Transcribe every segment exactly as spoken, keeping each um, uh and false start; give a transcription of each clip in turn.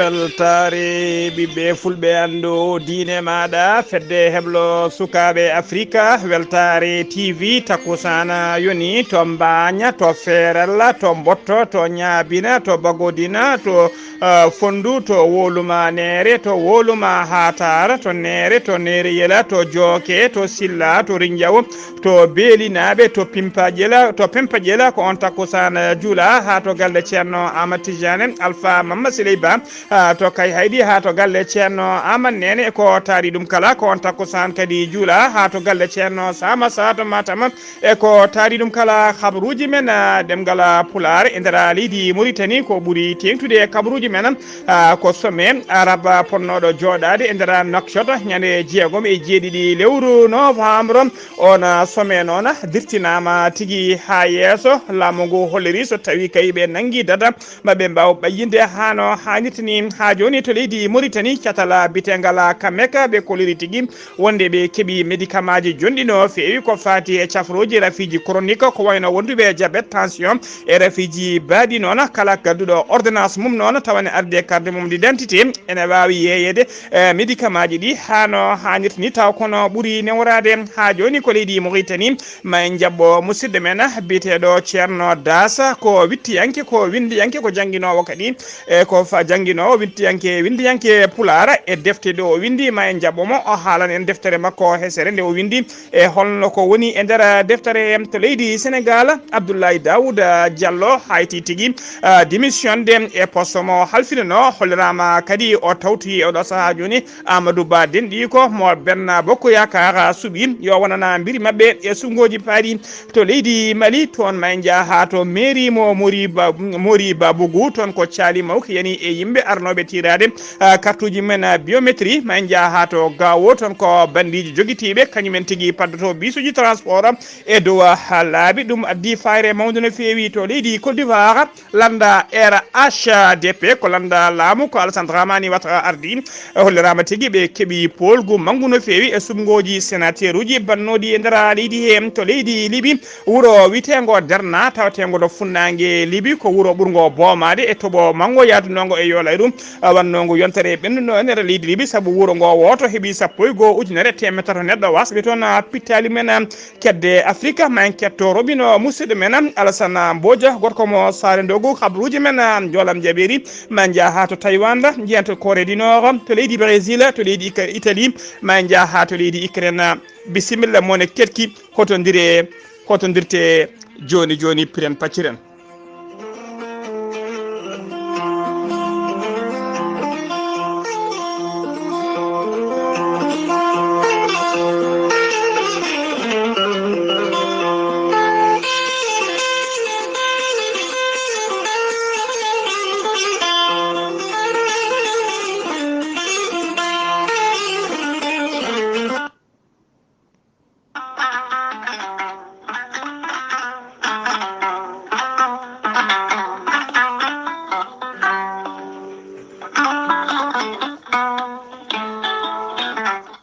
Weltaare ɓiɓɓe fulɓe, anndu diine maaɗa, fedde heblo sukaaɓe Afrika, Weltaare T V, takkusaana yoni to Mbaaña, to Feerella, to Mbotto, to Ñaabina, to Bagodina, to, eh, Fonndu, to Woluma Neere, to Woluma Haataara, to Neere, to Neere Yela, to Jooke, to Silla, to Rinjawo, to Beelinaaɓe, to Pimpa Ƴela, to Pempa Ƴela, ko on takkusaan, eh, juula haa to galle Ceerno Aamadu Tijaani, Alfa Mamma Siley Ba, ah, to Kayhayɗi haa to galle Ceerno Aamadu Neene, e ko taari ɗum kala, ko on takkusaan kadi juula haa to galle Ceerno Saama Saha to Matam, e ko taari ɗum kala. Habruuji men, ah, ɗemngal, ah, Pulaar e nder, ah, leydi Muritani, ko ɓuri teeŋtude e kabaruuji men, ah, ko sommet Arab, ah, potnooɗo jooɗaade e nder, ah, Nouakchott ñande jeegom e jeeɗiɗi lewru novembre. On, ah, sommet noon dirtinaama tigi haa yeeso. Laamu ngu holliri so tawii kay ɓe nanngi data ma ɓe mbaaw ɓayyinde haa no haanirta ni. Haa jooni to leydi Muritani, catal biteengal Kameka, ɓe kolliri tigi wonde ɓe keɓi médicamentji jonɗi no feewi ko faati e cafrooji rafiiji chronique, ko wayno wonduɓe e diabète, tension e rafiiji baaɗi noon. Kala gadduɗo ordonnance mum noon tawa ne ardi e carte mum d'identité ene waawi yeeyeede, eh, médicamentji ɗi haa no haanirta ni, taw kono ɓuri neworaade haa jooni ko leydi Muritani. Ma en njaɓɓo musidɗo men biyeteeɗo Ceerno Daasa, ko wittiyanke, ko winndiyanke, ko jannginoowo kadi, e ko fa-, jannginoowo, winndiyanke, winndiyanke Pulaar e defte ɗe o winndi. Ma en njaɓɓo mo, o haalan en deftere makko hesere nde o winndi e holno ko woni e nder deftere he. To leydi Senegaal, Abdoulaye Daouda Diallo hayti tigi, ah, démission de e poste mo halfinanoo, holliraama kadi o tawti e oɗo sahaa jooni Amadou Ba denɗiiko mo Benno Bokk Yaakaar suɓi yo wonana mbiri maɓɓe e suɓngooji paaɗi to leydi Mali. Toon ma en njaha haa to mairie mo Mori Ba-, Mori Babugu, toon ko caali mawki yani e yimɓe arnooɓe tiiraade, ah, kartuuji men, ah, biométrie. Ma en njaha haa to Gaawo, toon ko bandiiji jogitiiɓe kañumen tigi paddoto bisuuji transport e dow, ah, laabi. Ɗum addi fayre mawnde no feewi to leydi Côte d'Ivoire. Lannda R H D P ko lannda laamu, ko Alassane Dramane Ouattara ardii. Holliraama tigi ɓe keɓi poolgu manngu no feewi e suɓngooji sénateuruuji bannooɗi e nder leydi he. To leydi Libi, wuro wiyeteengo Derna, taweteengo to funnaange Libi, ko wuro ɓurngo boomaade e toɓo manngo yaadunongo e yoolayru, wannongo yontere ɓennuno e nder leydi Libi, sabu wuro ngo wooto heɓi sappo e goo ujunere teemedde tato neɗɗo wasɓe toon, pittaali men. Kedde Afrika, ma en ketto Robino, musidɗo men Alassane Mbodia, gorko mo Saare Ndogu, habruuji men, Njoolam Jabeeri, ma en njaha haa to Taiwan, njiyen to Corée du Nord, to leydi Brésil, to leydi Ika-, Italie, ma en njaha haa to leydi Ukraine. Bisimilla, mone ketki, hotondire, hotondirte jooni jooni, piren pacciren.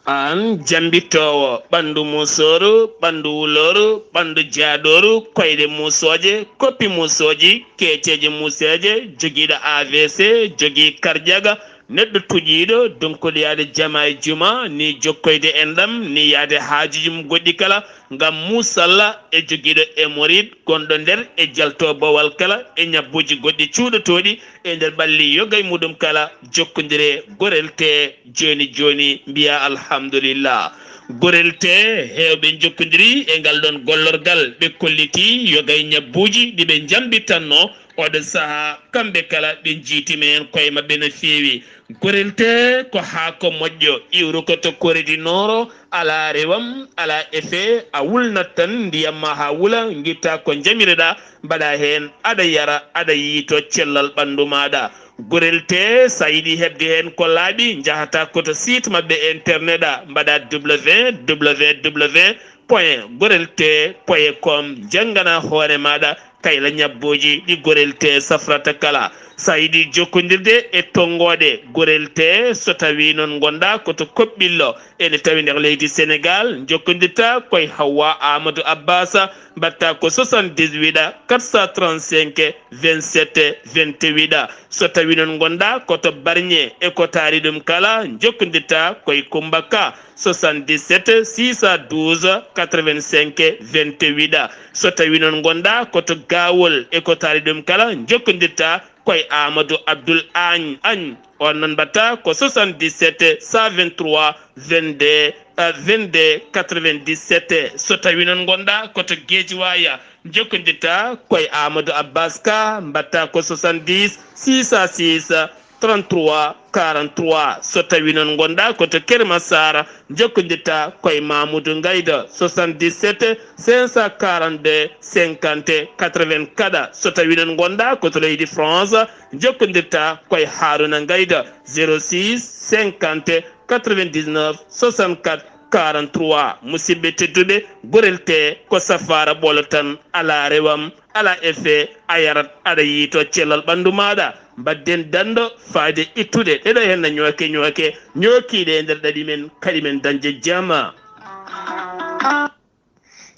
Aan jambittoowo ɓanndu muusooru, ɓanndu wulooru, ɓanndu jaadooru, koyɗe muusooje, koppi muusooji, keeceeje muuseeje, jogiiɗo A V C, jogii karjaga, neɗɗo tuƴiiɗo, donkuɗo yaade jama e juma, ni jokkoyde enɗam, ni yaade haajuuji mum goɗɗi kala, ngam muusalla e jogiiɗo hémorroïde gonɗo nder e jalto bowal kala e ñabbuuji goɗɗi cuuɗotooɗi e nder ɓalli yoga e muɗum kala, jokkondire Gorel Tee jooni jooni, mbiya alhamdulillah. Gorel Tee heewɓe njokkondiri e ngal ɗon gollorgal, ɓe kolliti yoga e ñabbuuji ɗi ɓe njambitanno, oɗo sahaa, kamɓe kala ɓe njiitima heen koye maɓɓe no feewi. Gorel Tee ko haako moƴƴo, iwruko to Corée du Nord, alaa rewam, alaa effet, a wulnat tan ndiyam ma haa wula, ngitta ko njamireɗaa, mbaɗa heen, aɗa yara, aɗa yiyto cellal ɓanndu maaɗa. Gorel Tee, so a yiɗi heɓde heen ko laaɓi, njahata ko to site maɓɓe internet a, mbaɗa W W W point gorel tee point com, janngana hoore maaɗa kayla ñabbuuji ɗi Gorel Tee safrata kala. So a yiɗi jokkondirde e tonngooɗe gorel te, so tawii noon ngonɗaa ko to Koɓɓillo, ene tawi nder leydi Senegaal, njokkondirtaa ko e Hawwa Amadou Abbas, mbaɗtaa ko soixante-dix-huit quatre cent trente-cinq vingt-sept vingt-huit. So tawii noon ngonɗaa ko to Barñe e ko taari ɗum kala, njokkondirtaa ko e Kummba Ka, soixante-dix-sept six cent douze quatre-vingt-cinq vingt-huit. So tawii noon ngonɗaa ko to Gaawol e ko taari ɗum kala, njokkondirtaa ko e Amadou Abdoul Agne. Agne. On noon mbaɗtaa ko soixante-dix-sept cent vingt-trois vingt-deux, euh, vingt-deux quatre-vingt-dix-sept. So tawii noon ngonɗaa ko to Guédiawaye, njokkondirtaa ko e Amadou Abbas Ka, mbaɗtaa ko soixante-dix six cent six trente-trois quarante-trois. So tawii noon ngonɗaa ko to Keur Massar, njokkondirtaa ko e Mamoudou Ngayda, soixante-dix-sept cinq cent quarante-deux cinquante quatre-vingt-quatre. So tawii noon ngonɗaa ko to leydi France, njokkondirtaa ko e Harouna Ngayda, zéro six cinquante quatre-vingt-dix-neuf soixante-quatre quarante-trois. Musidɓe tedduɓe, gorel te ko safaara ɓolo tan, alaa rewam, alaa effet, a yarat, aɗa yiytoo cellal ɓanndu maaɗa. Mbaɗden danndo faayde ittude ɗeɗo henna ñooke ñooke, ñookiiɗe e nder ɗaɗi men, kaɗi men dañde jama.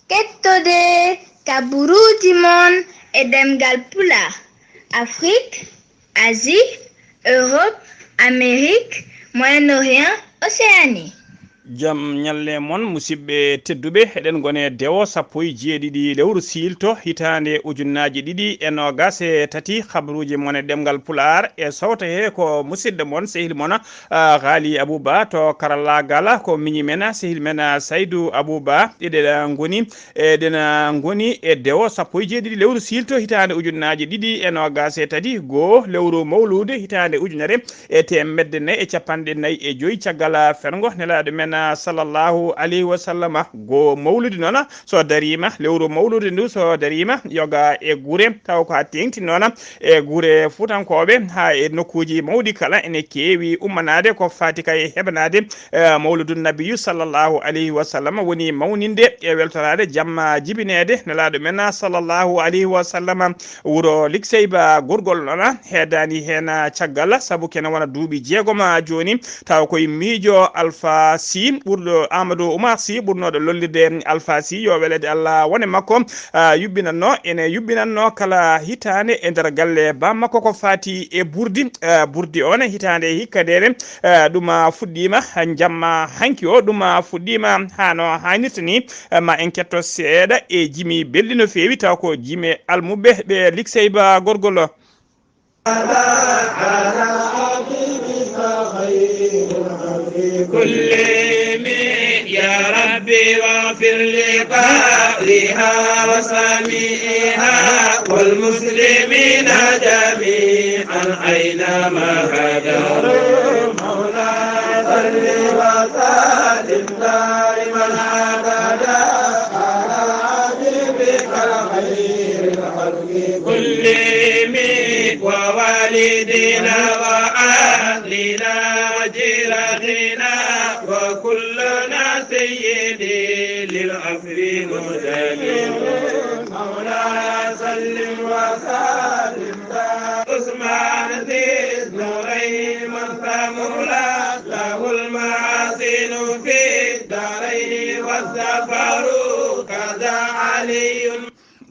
Kettode kaburuuji mon e ɗemngal Pulaar, Afrique, Asie, Europe, Amérique, Moyen-Orient, Océanie. Jam ñalle mon, musidɓe tedduɓe, eɗen ngone dewo sappo e jeeɗiɗi lewru siilto, hitaande ujunnaaji ɗiɗi e noogas e tati. Habruuji mon e ɗemngal Pulaar e sowto he ko musidɗo mon, sehil mon, ah, Ghali Abouba to karallaagal, ko miñi men, sehil men, ah, Saydou Abouba. Eɗen ngoni, eɗen ngoni e dewo sappo e jeeɗiɗi lewru siilto, hitaande ujunnaaji ɗiɗi e noogas e tati, goo lewru mawluude, hitaande ujunere e teemedde nayi e capanɗe nayi e joyi caggal ferngo Nelaaɗo men, sallallahu alayhi wa sallam. Goo mawluude noon, so dariima, lewru mawluude ndu so dariima, yoga e gure, taw ko haa teeŋti noon e gure fuutankooɓe, haa e nokkuuji mawɗi kala, ene keewi ummanaade ko faati kay heɓanaade, eh, mawludu nabiyu sallallahu alayhi wa sallam, woni mawninde e weltoraade jamma jibineede Nelaaɗo men sallallahu alayhi wa sallam. Wuro Likseyba Gorgol noon heedaani heen caggal, sabu kene wona duuɓi jeegom jooni, taw koye miijo Alfa Si, ɓurɗo Amadou Oumar Si, ɓurnooɗo lollirde Alfa Si, yo welede Allah wone makko, ah, yuɓɓinatno, ene yuɓɓinatno kala hitaande e nder galle bammakko ko faati e burdi, ah, burdi on hitaande hikka ndeere, ah, ɗum, ah, fuɗɗiima jamma hanki o, ɗum, ah, fuɗɗiima haa no haanirta ni, ah, ma en ketto seeɗa e jimi belɗi no feewi, taw ko jimi almuɓɓe ɓe Likseyba Gorgol. على حبيبك خير الخلق كلهم. يا ربي واغفر لقارئها وسامعها والمسلمين جميعا أينما هاجروا. مولاي صل وسلم دائما أبدا على حبيبك الخير الخلق كلهم ووالدينا وأهلنا وجيرتنا وكلنا سيدي للعفو مجتهد. مولاي صل وسلم. عثمان ذي النورين من ثمرت له المحاسن في الدارين والسفر كذا علي.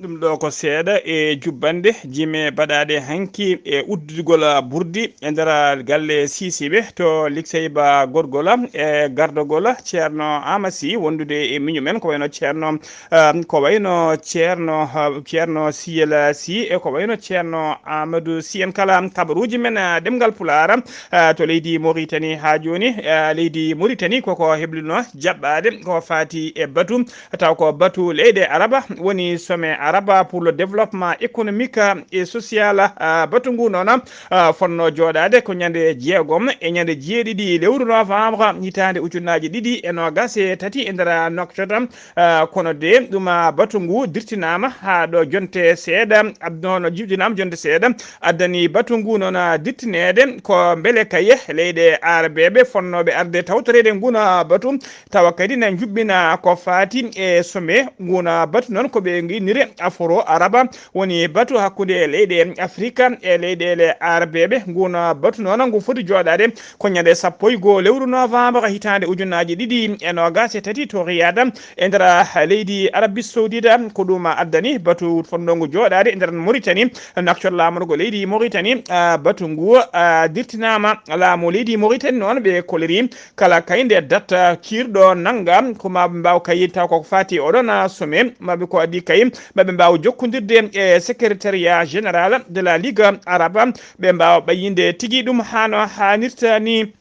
Ɗum ɗo ko seeɗa e jubbande jime baɗaaɗe hanki e udditgol burdi e nder galle Sisiɓe to Likseyba Gorgol e gardagol Ceerno Amasi wondude e miñum en, ko wayno Ceerno, ah, ko wayno Ceerno, ah, Ceerno Siyel Si e ko wayno Ceerno Amadou Si. En kala kabaruuji men, ah, ɗemngal Pulaar, ah, to leydi Moritani haa jooni, ah, leydi Moritani koko heblino jaɓɓaade ko faati e batu, taw ko batu leyɗe Araba, woni sommet Araba pour le développement économique et social. Ah, batu ngu noon, ah, fotno jooɗaade ko ñande jeegom e ñande jeeɗiɗi lewru novembre hitaande ujunnaaji ɗiɗi e noogas e tati e nder Nouakchott. Ah, kono de ɗum, ah, batu ngu dirtinaama haa ɗo jonte seeɗa, ad-, noon jibdinaama jonte seeɗa, addani batu ngu noon, ah, dirtineede ko mbele kaye leyɗe Arabeeɓe fotnooɓe arde tawtoreede ngun, ah, batu, tawa kadi na njuɓɓina ko faati e sommet ngun, ah, batu noon ko ɓe innire afro araba, woni batu hakkunde leyɗe Afrika e leyɗeele arabeeɓe. Nguun batu noon ngu foti jooɗaade ko ñande sappo e goo lewru novembre hitaande ujunnaji ɗiɗi e noogas e tati to Riyad e nder leydi Arabie Saoudite. Ko ɗum addani batu fotndoongu jooɗaade e nder Mauritanie, nafcor laamorgo leydi Mauritanie. Ah, batu ngu, ah, dirtinaama laamu leydi Mauritanie noon ɓe koliri kala kay nde datta kiirɗo nannga, ko ma ɓe mbaaw kay taw ko faati oɗon, ah, sommet, maɓe ko addi kay, maɓe mbaaw jokkondirde e Secrétariat Général de la Ligue Arabe, ɓe mbaawa ɓayyinde tigi ɗum hano haanirta ni.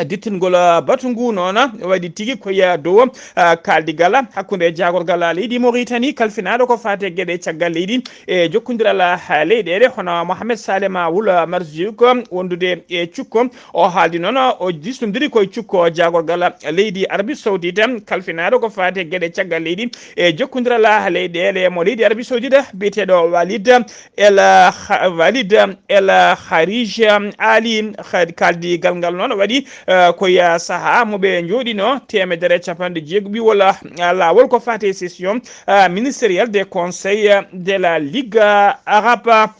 Dittingol, ah, batu ngu noon, ah, waɗi tigi ko ya dow, ah, kaaldigal hakkunde jaagorgal leydi Mauritanie, kalfinaaɗo ko faati e geɗe caggal leydi e jokkondiral, ah, leyɗeele, hono Mohamed Saleh Mawoul Marzouk, wondude e cukko. O haaldi noon, o jisnodiri koye cukko jaagorgal leydi Arabie Saoudite, kalfinaaɗo ko faati e geɗe caggal leydi e jokkondiral leyɗeele mo leydi Arabie Saoudite, biyeteeɗo Walid El Kha-, Walid El Kharij Ali. Kha-, kaaldigal ngal noon waɗi, eh, ko e sahaa mo ɓe njooɗino teemedere e capanɗe jeegoɓi walla, eh, laawol ko faati e session, eh, ministériel des conseils de la Ligue Arabe.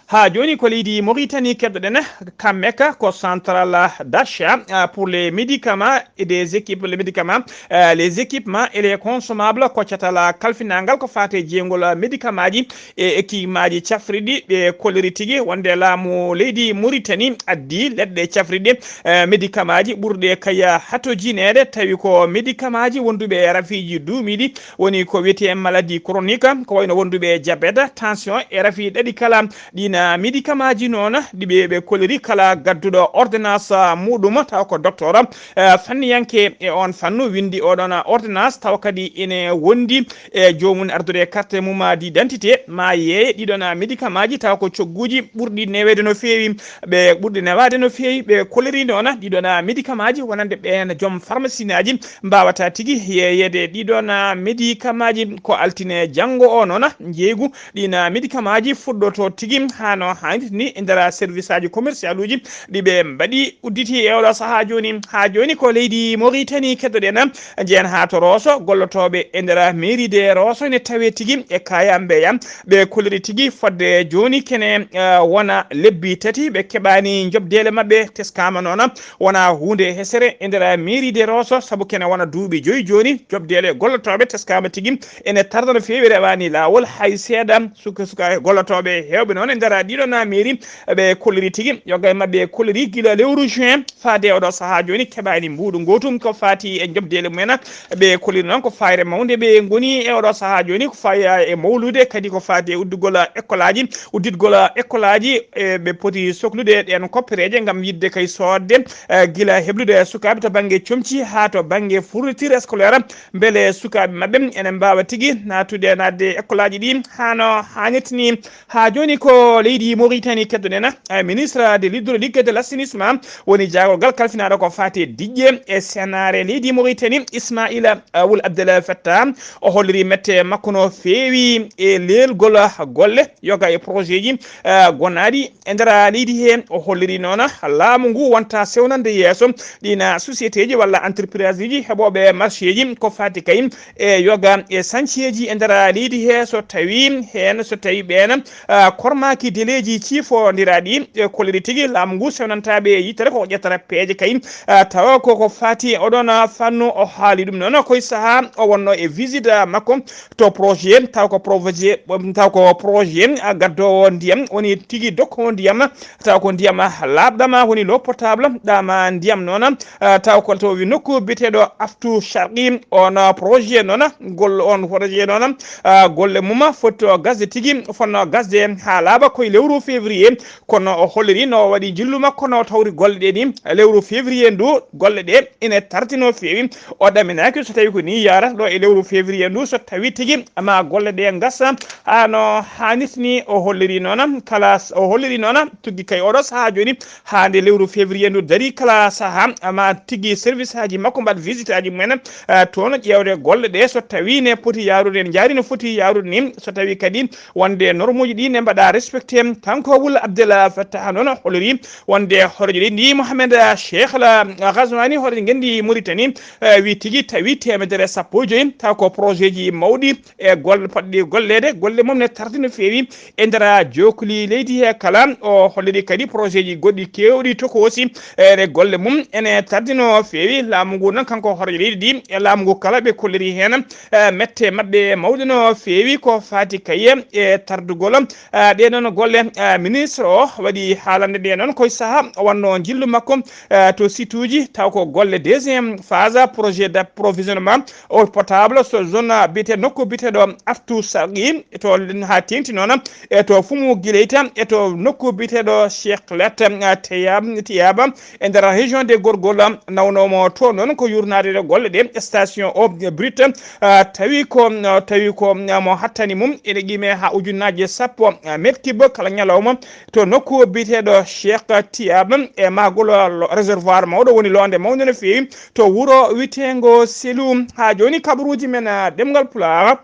Haa jooni ko leydi Mauritanie keɗoɗen, kamme ka ko central d'achat, ah, pour les médicaments et des équipes, les médicaments, ah, les équipements et les consommables, ko catal kalfinaangal ko faati e jeygol médicaments ji e équipements ji cafriɗi. Ɓe kolliri tigi wonde laamu leydi Mauritanie addi leɗɗe cafriɗe, eh, médicaments ji ɓurɗe kaya hatojineede, tawi ko médicaments ji wonduɓe e rafiiji duumiiɗi, woni ko wiyetee maladie chronique, ko wayno wonduɓe e diabète, tension e rafi ɗaɗi kala. Ɗiin médicaments ji noon ɗi ɓe, ɓe kolliri kala gadduɗo ordonnance muɗum taw ko docteur, eh, fanniyanke e on fannu winndi oɗon ordonnance taw kadi ene wondi e joomum ardude carte mum d'identité ma yeeye ɗiɗon médicaments ji taw ko cogguuji ɓurɗi neweede no feewi. Ɓe ɓurɗi newaade no feewi, ɓe kolliri noon ɗiɗon médicaments ji wonande ɓeen joom pharmacienaaji mbaawata tigi yeeyeede ɗiɗon médicaments ji. Ko altine janngo o noon, njeeygu ɗiin médicaments ji fuɗɗoto tigi hano haanirta ni e nder service aji commercial uji ɗi ɓe mbaɗi udditi e oɗo sahaa jooni. Haa jooni ko leydi Mauritanie keɗoɗen, njehen haa to Rosso, gollotooɓe e nder mairie de Rosso ne tawe tigi e kaya mbeya. Ɓe kolliri tigi fodde jooni kene, eh, wona lebbi tati ɓe keɓaani njoɓdeele maɓɓe, teskaama noon wona huunde hesere e nder mairie de Rosso, sabu kene wona duuɓi joyi jooni, joɓdeele gollotooɓe teskaama tigi ene tarda no feewi, rewaani laawol hay seeɗa. Suka, suka gollotooɓe heewɓe noon e nder ɗiɗon mairie ɓe kolliri tigi, yoga e maɓɓe kolliri gila lewru juin faade oɗo sahaa jooni keɓaani mbuuɗu ngootu ko faati e joɓdeele mumen. Ɓe kolliri noon ko fayre mawnde ɓe ngoni e oɗo sahaa jooni ko faaya e mawlude kadi ko faati e uddugol école aji, udditgol école aji, e ɓe poti soklude ɗeen koppereeje ngam yiɗde kay soodde, eh, gila heblude sukaaɓe to bannge comci haa to bannge fourniture scolaire, mbele sukaaɓe maɓɓe ene mbaawa tigi naatude, naatde école aji ɗi hano haanirta ni. Haa jooni ko leydi Mauritanie keɗoɗen, eh, ministre de l'hydraulique et de l'assainissement woni jaagorgal kalfinaaɗo ko faati e diƴƴe e senaare leydi Mauritanie, Ismaila, eh, Wul Abdel Fattah. O holliri mette makko no feewi e leelgol golle yoga e projet ji, eh, gonaaɗi e nder leydi he. O holliri noon laamu ngu wonta sewnande yeeso ɗiin société ji walla entreprise ji heɓooɓe marché ji ko faati kay e yoga e sañceeji e nder leydi he, so tawi heen, so tawi ɓeen, ah, kormaaki deleeji ciifondiraaɗi, e kolliri tigi laamu ngu sewnantaaɓe e yittere ko ƴettata peeje kay, ah, tawa koko faati e oɗon fannu. O haali ɗum noon koye sahaa o wonno e visite makko to projet, taw ko projet, taw ko projet, ah, gaddoowo ndiyam woni tigi dokkoowo ndiyam, taw ko ndiyam laaɓɗam woni l'eau potable, ɗaama ndiyam noon, ah, taw ko to wi nokku biyeteeɗo Aftu Sharqi. On, ah, projet noon, gol-, on projet noon, ah, golle mum foti to gasde tigi, fotno gasde haa laaɓa koye lewru février, kono o holliri no waɗi jillu makko no tawri golle ɗe ni lewru février ndu, golle ɗe ine tarti no feewi. O ɗaminaaki so tawi ko ni yaarata ɗo e lewru février ndu, so tawi tigi ma golle ɗe ngasa haa no haanirta ni. O holliri noon kala, o holliri noon tuggi kay oɗo sahaa jooni haa nde lewru février ndu dari kala sahaa ma tigi service aji makko mbaɗ visite aji mumen, eh, toon ƴeewde golle ɗe so tawi ne poti yaarude, ne jaari no foti yaarude ni, so tawi kadi wonde normuuji ɗi ne mbaɗa respecté Kanko Wul Abdel Fattah noon holliri wonde horeejo leydi ndi Mohamed Cheikh Al Ghazouani, horeejo ngenndi Mauritanie, eh, wi tigi tawi teemedere sappo e joyi taw ko projet ji mawɗi e golle potɗi golleede, golle mum ne tardi no feewi e nder jookli leydi he kala. O holliri kadi projet ji goɗɗi keewɗi tokoosi e ɗe golle mum ene tardi no feewi. Laamu ngu noon, kanko horeejo leydi ndi, e laamu ngu kala ɓe kolliri heen, eh, mette maɓɓe mawɗe no feewi ko faati kaye e tardugol, eh, ɗee noon golle. Eh, ministre o waɗi haalande nde noon koye saha o wonno njillu makko, eh, to site uji taw ko golle deuxième phase projet d'approvisionnement eau potable so zone biyete nokku biyeteɗo Aftu Sarqi to haa teeŋti noon e to Fumu Gileyta e to nokku biyeteɗo Cheikh Lat, eh, Tiyab-, Tiyaba e nder région de Gorgol. Nawnoomo to noon ko yurnaade ɗe golle ɗe station o brut, eh, tawi ko, eh, tawi ko, eh, mo hattani mum ene qime haa ujunnaaje sappo, eh, mètre cube kala ñalawma to nokku biyeteeɗo Cheikh Tiyaba e mahgol lo-, réservoir mawɗo woni loonde mawnde no feewi to wuro witeengo Selu. Haa jooni kabaruuji men, eh, ɗemngal Pulaar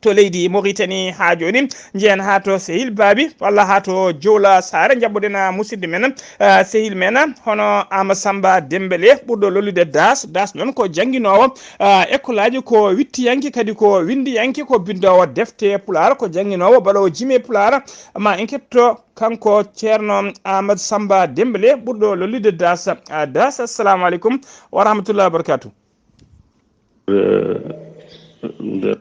to leydi Mauritanie haa jooni. Njehen haa to Sehil Baabi walla haa to Jowla Saare, njaɓɓoɗen, ah, musidɗo men, ah, Sehil men, hono Ama Samba Dembele ɓurɗo lollude Das. Das noon ko jannginoowo, ah, école aji, ko wittiyanke kadi ko winndiyanke, ko binndoowo defte Pulaar, ko jannginoowo baɗoowo jime Pulaar. Ma en ketto kanko Ceerno Amadou Samba Dembele ɓurɗo lollude Das. Ah, Das, assalamu aleykum wa rahmatullahi wa barakatuh. Eh, nder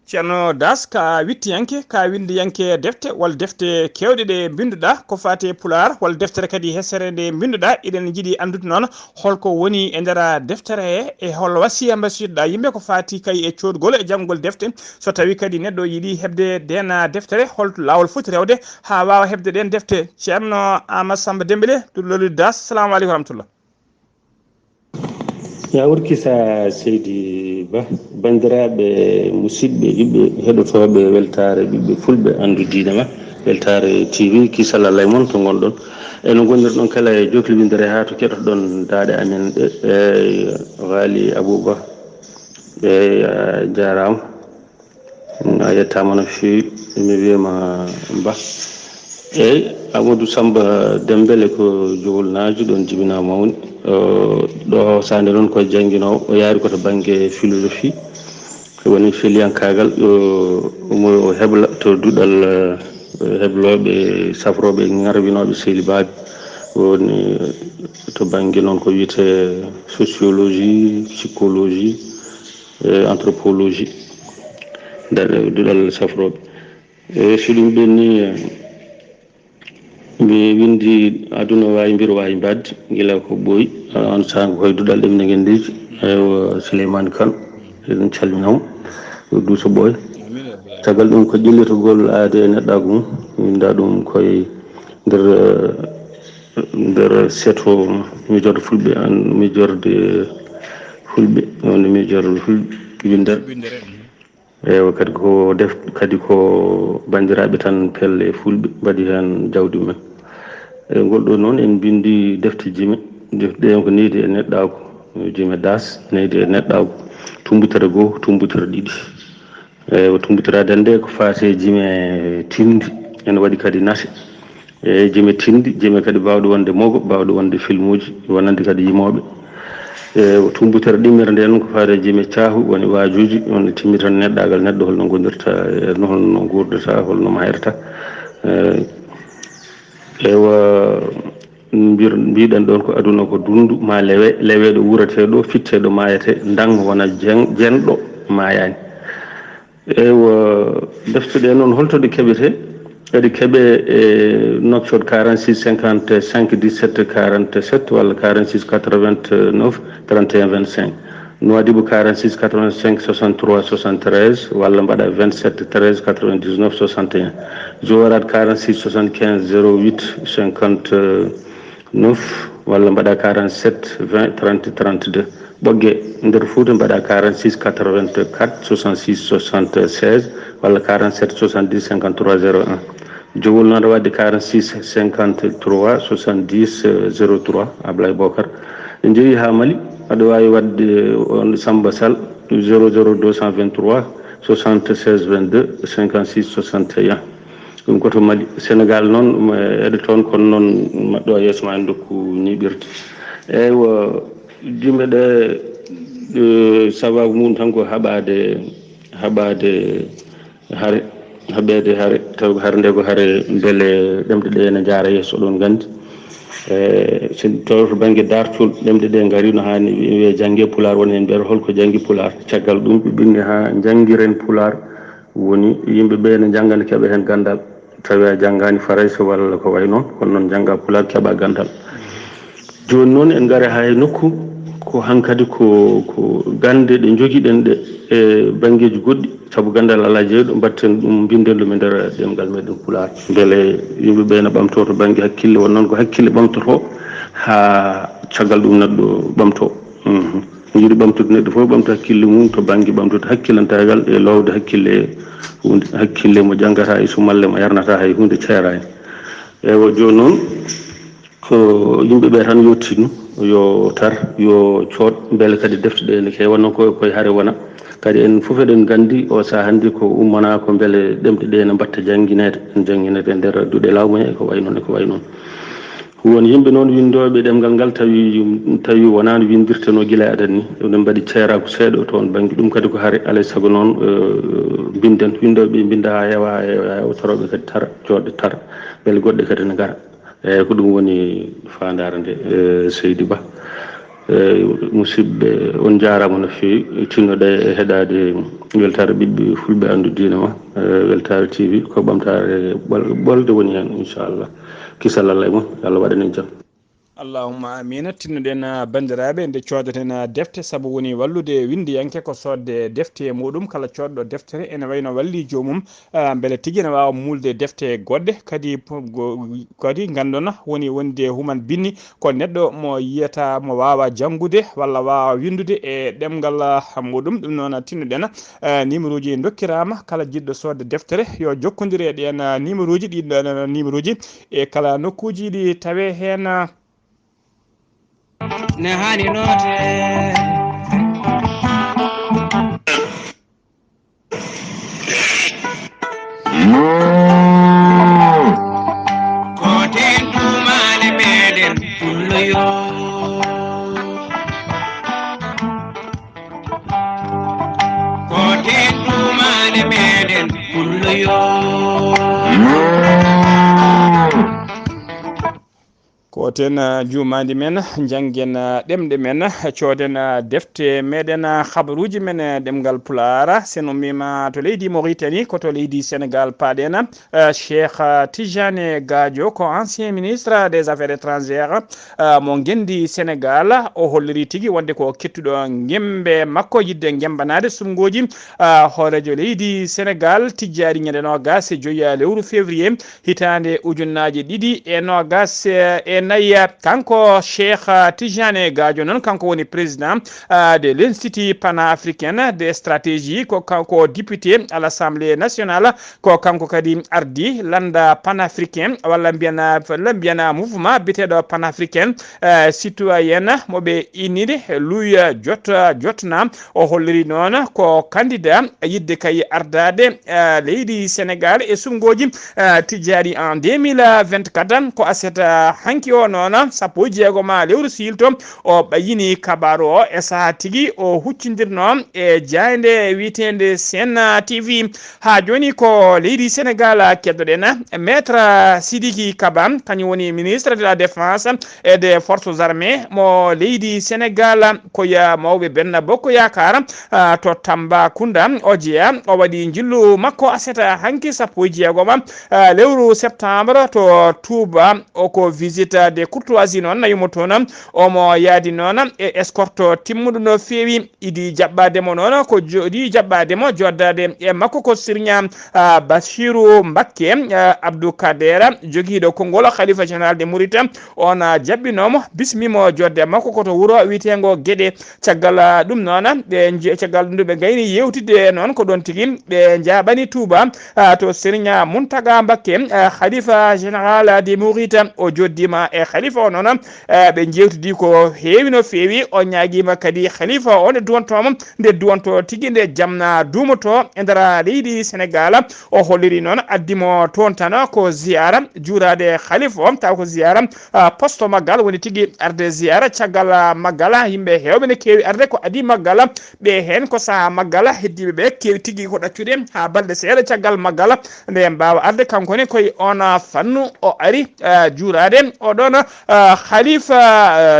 Ceerno Das, ka wittiyanke, ka winndiyanke defte, walla defte keewɗe ɗe mbinnduɗaa ko faati e Pulaar, walla deftere kadi hesere nde mbinnduɗaa, eɗen njiɗi anndude noon holko woni e nder deftere he, e hol wasiya mbasiytoɗaa yimɓe ko faati kay e coodgol e janngugol defte, so tawii kadi neɗɗo yiɗi heɓde ndeen deftere, hol laawol foti rewde haa waawa heɓde ɗeen defte? Ceerno Amadou Samba Dembele, ɓurɗo lollude Das, salamu aleykum wa rahmatullah. Ya wurkisa seydi Ba, banndiraaɓe, musidɓe, yimɓe heɗotooɓe weltaare ɓiɓɓe fulɓe anndu diine ma, weltaare T V, kisallallah e mon to ngonɗon. E no ngonirɗon kala e joklibindere haa to keɗotoɗon daaɗe amen ɗe. Eey, Waali Abuu Ba, eey, a jaaraama. A yettaama no feewi, mi wiyama Ba. Eey, Amadou Samba Dembele ko Jowol Naajo, ɗoon jibinaa mawni. O, ɗo Sande noon ko jannginoowo, o yaari ko to bannge philosophie. Woni filiyankaagal, o, omo o hebla to duɗal, eh, heblooɓe, safrooɓe, ŋarwinooɓe sehilibaaɓe. Woni to bannge noon ko wiyetee sociologie, psychologie, e anthropologie, nder duɗal safrooɓe. E so ɗum ɓennii, mi winndi Aduna waawi mbir waawi mbaɗde, gila ko ɓooyi, on sahaa ko e duɗal ɗemɗe ngenndeeji, eywa, Souleymane Kane, eɗen calmina mo, yo duuso ɓooya. Caggal ɗum ko ƴellitagol aade e neɗɗaagu mum, mi winnda ɗum koye nder, nder seto miijorde fulɓe, an miijorde fulɓe, wonde miijorde fulɓe winndere. Eywa, kadi ko def-, kadi ko banndiraaɓe tan pelle fulɓe mbaɗi heen jawdi mumen. E ngol ɗoo noon en mbinndi defte jime, defte ɗeen ko nehdi e neɗɗaagu, jime Das, nehdi e neɗɗaagu, tummbutere goo, tummbutere ɗiɗi. Eywa, tummbutere adannde ko faati e jime tinndi, ene waɗi kadi nate. E jime tinndi, jime kadi baawɗe wonde mogo, baawɗe wonde filmuuji, wonande kadi yimooɓe. E tummbutere ɗimmere nde noon ko faati e jime caahu, woni waajuuji, woni timmital neɗɗaagal neɗɗo, holno ngonirta, e no, holno nguurdata, holno maayirta. E, eywa, mbir-, mbiɗen ɗoon ko aduna ko dunndu, ma lewe, lewe ɗo wuuratee ɗo, fittee ɗo maayetee, ndaŋ wona jen-, jenɗo maayaani. Eywa, defte ɗe noon, holto ɗe keɓetee? Eɗe keɓee e Nouakchott quarante-six cinquante-cinq dix-sept quarante-sept walla quarante-six quatre-vingt-neuf trente et un vingt-cinq. Nouadhibou quarante-six quatre-vingt-cinq soixante-trois soixante-treize walla mbaɗa vingt-sept treize quatre-vingt-dix-neuf soixante et un. Zouérate quarante-six soixante-quinze zéro huit cinquante-neuf walla mbaɗa quarante-sept vingt trente trente-deux. Ɓoggee nder Fuuta mbaɗa quarante-six quatre-vingt-quatre soixante-six soixante-seize walla quarante-sept soixante-dix cinquante-trois zéro un. Jowol noon aɗa waɗde quarante-six cinquante-trois soixante-dix zéro trois, Ablaye Bokar. En njehi haa Mali, aɗa waawi waɗde on Samba Sall, zéro zéro deux cent vingt-trois soixante-seize vingt-deux cinquante-six soixante et un. Ɗum ko to Mali. Sénégal noon, ɗum, eh, eɗe toon, kono noon maɗɗo yeeso ma en ndokku ñiiɓirde. Eywa, yimɓe ɓe, eh, sababu mum tan ko haɓaade, haɓaade hare, haɓeede hare, tawi ko hare nde ko hare mbele ɗemɗe ɗe ene njaara yeeso, oɗon nganndi. Eh, so tawi to bannge daartol ɗemɗe ɗe ngari, no haani wiye jannge Pulaar, woni heen mbiyata holko janngi Pulaar. Caggal ɗum ɓe ɓinni haa njanngiren Pulaar, woni yimɓe ɓe ne njannga, ne keɓa heen ganndal. Tawi a janngaani Farayse walla ko wayi noon, kono noon njannga Pulaar keɓa ganndal. Jooni noon en ngare haa e nokku, ko hankadi ko, ko gannde ɗe njogiɗen ɗe e banngeeji goɗɗi, sabu ganndal alaa jeyɗo, mbaɗten ɗum, mbinden ɗum e nder ɗemngal meɗen Pulaar. Mbele yimɓe ɓe ne ɓamtoo to bannge hakkille, won noon ko hakkille ɓamtotoo haa caggal ɗum neɗɗo ɓamtoo. Mhm. Yiɗi ɓamtude neɗɗo fof, ɓamta hakkille mum to bannge ɓamtude hakkilantaagal e loowde hakkille, huunde hakkille mo janngata e sumalle mo yarnata hay huunde ceeraani. Eywa, jooni noon ko yimɓe ɓe tan yo tinno, yo tar, yo cood, mbele kadi defte ɗe ne keewa, noon ko koye hare wona. Kadi en fof eɗen nganndi o sahaa hannde ko ummana ko mbele ɗemɗe ɗe ne mbatta janngineede, en jannginete e nder duɗe laamu he, e ko wayi noon, e ko wayi noon. Won yimɓe noon winndooɓe ɗemngal ngal tawi, tawi wonaano winndirtenoo gila e adan ni, eɗen mbaɗi ceeraaku seeɗa toon bannge ɗum, kadi ko hare. Alaa e sago noon, eh, mbinden, winndooɓe ɓe mbinnda haa heewa, haa heewa, haa heewa, torooɓe kadi tara, jooɗde tara, mbele goɗɗe kadi ne ngara. Eyyi, ko ɗum woni faandaare nde, eh, seydi Ba. Eyyi, musidɓe, on njaaraama no feewi. Tinnoɗe e heɗaade Weltaare Ɓiɓɓe Fulɓe Anndu Diine Ma, eh, Weltaare T V, ko ɓamtaare ɓol-, ɓolde woni heen, inchallah. Kisal Allah e mon, yo Allah waɗan en jam. Allahumma amiin. Tinnoɗen, ah, banndiraaɓe, nde coodaten, ah, defte, sabu woni wallude winndiyanke ko soodde defte e muɗum. Kala coodɗo deftere ene wayno walli joomum, ah, mbele tigi ene waawa muulde defte goɗɗe. Kadi po-, go-, kadi nganndon woni wonde human binni ko neɗɗo mo yiyata mo waawa janngude walla waawa winndude e ɗemngal, ah, muɗum. Ɗum noon tinnoɗen, ah, numéro ji ndokkiraama. Kala jiɗɗo soodde deftere yo jokkondir e ɗeen, ah, numéro ji, ɗiin ɗoon, ah, numéro ji e kala nokkuuji ɗi tawe heen, ah, ne hani note. Koten dumale meɗen pulloyo. Koten dumale meɗen pulloyo. Ko ten, ah, juumaandi men, njanngen, ah, ɗemɗe men, cooden, ah, defte meɗen, ah, habaruuji men, eh, ɗemngal Pulaar. Sen ummiima to leydi Mauritanie, ko to leydi Sénégal paaɗen. Ah, Cheikh, ah, Tidiane Gadio ko ancien ministre des Affaires étrangères, ah, mo ngenndi Sénégal. O holliri tigi wonde ko kettuɗo ngemmbe makko yiɗde ngemmbanaade suɓngooji, ah, hooreejo leydi Sénégal tijjaari ñande noogaas e joy, ah, lewru février hitaande ujunnaaje ɗiɗi e noogaas e nayi. Kanko Cheikh Tidiane Gadio noon, kanko woni président, ah, de l'Institut panafricain de stratégie, ko kanko député à l'Assemblée nationale, ko kanko kadi ardi lannda panafricain, walla mbiyana, walla mbiyana mouvement biyeteeɗo panafricain, eh, citoyen mo ɓe inniri Luya Jot, Jotna. O holliri noon ko candidat yiɗde kay ardaade, eh, leydi Sénégal e suɓngooji, eh, tijjaari en deux mille vingt-quatre. Ko aset, eh, hanki o noon, sappo e jeegom lewru siilto, o ɓayyini kabaaru o e sahaa tigi o huccindirno e jaaynde wiyeteende Sen T V. Haa jooni ko leydi Sénégal keddoɗen. Maître Sidiki Kaba, kañum woni ministre de la Défense et des Forces Armées mo leydi Sénégal, ko ya mawɓe Benno Bokk Yaakaar, ah, to Tambacounda, o jeyaa, o waɗi njillu makko aset hanki sappo e jeegoma, ah, lewru septembre to Touba. O ko visite de courtoisie noon na yummo toon. Omo yaadi noon e escorte timmuɗo no feewi. Idi jaɓɓaade mo noon ko jo-, idi jaɓɓaade mo joddaade e makko ko Sirña, ah, Basiru Mbakke, ah, Abdou Kadera, jogiiɗo konngol Khalifa Général de Mouride. On, ah, jaɓɓinomo, bismimo jodde makko ko to wuro wiyeteengo Geɗe. Caggal, ah, ɗum noon, ɓe nje-, caggal ɗum ɓe ngayni yewtidde noon ko ɗon tigi ɓe njaɓani Touba, ah, to Sirña Muntaga Mbakke, ah, Khalifa Général de Mouride. O joddima e Khalifa o noon, eh, ɓe njeewtidi ko heewi no feewi. O ñaagiima kadi Khalifa o nde duwantoo mo, nde duwantoo tigi nde jam na duumoto e nder leydi Senegal. O holliri noon addi mo toon tan ko ziyaara juuraade Khalifa o, taw ko ziyaara, ah, posto maggal woni tigi arde ziyaara. Caggal, ah, maggal, yimɓe heewɓe ne keewi arde ko adii maggal. Ɓe heen ko sahaa maggal heddiiɓe ɓe keewi tigi ko ɗaccude haa balɗe seeɗa caggal maggal nde mbaawa arde kanko ne koye oon fannu o ari, eh, juuraade o ɗoon, eh, Khalifa,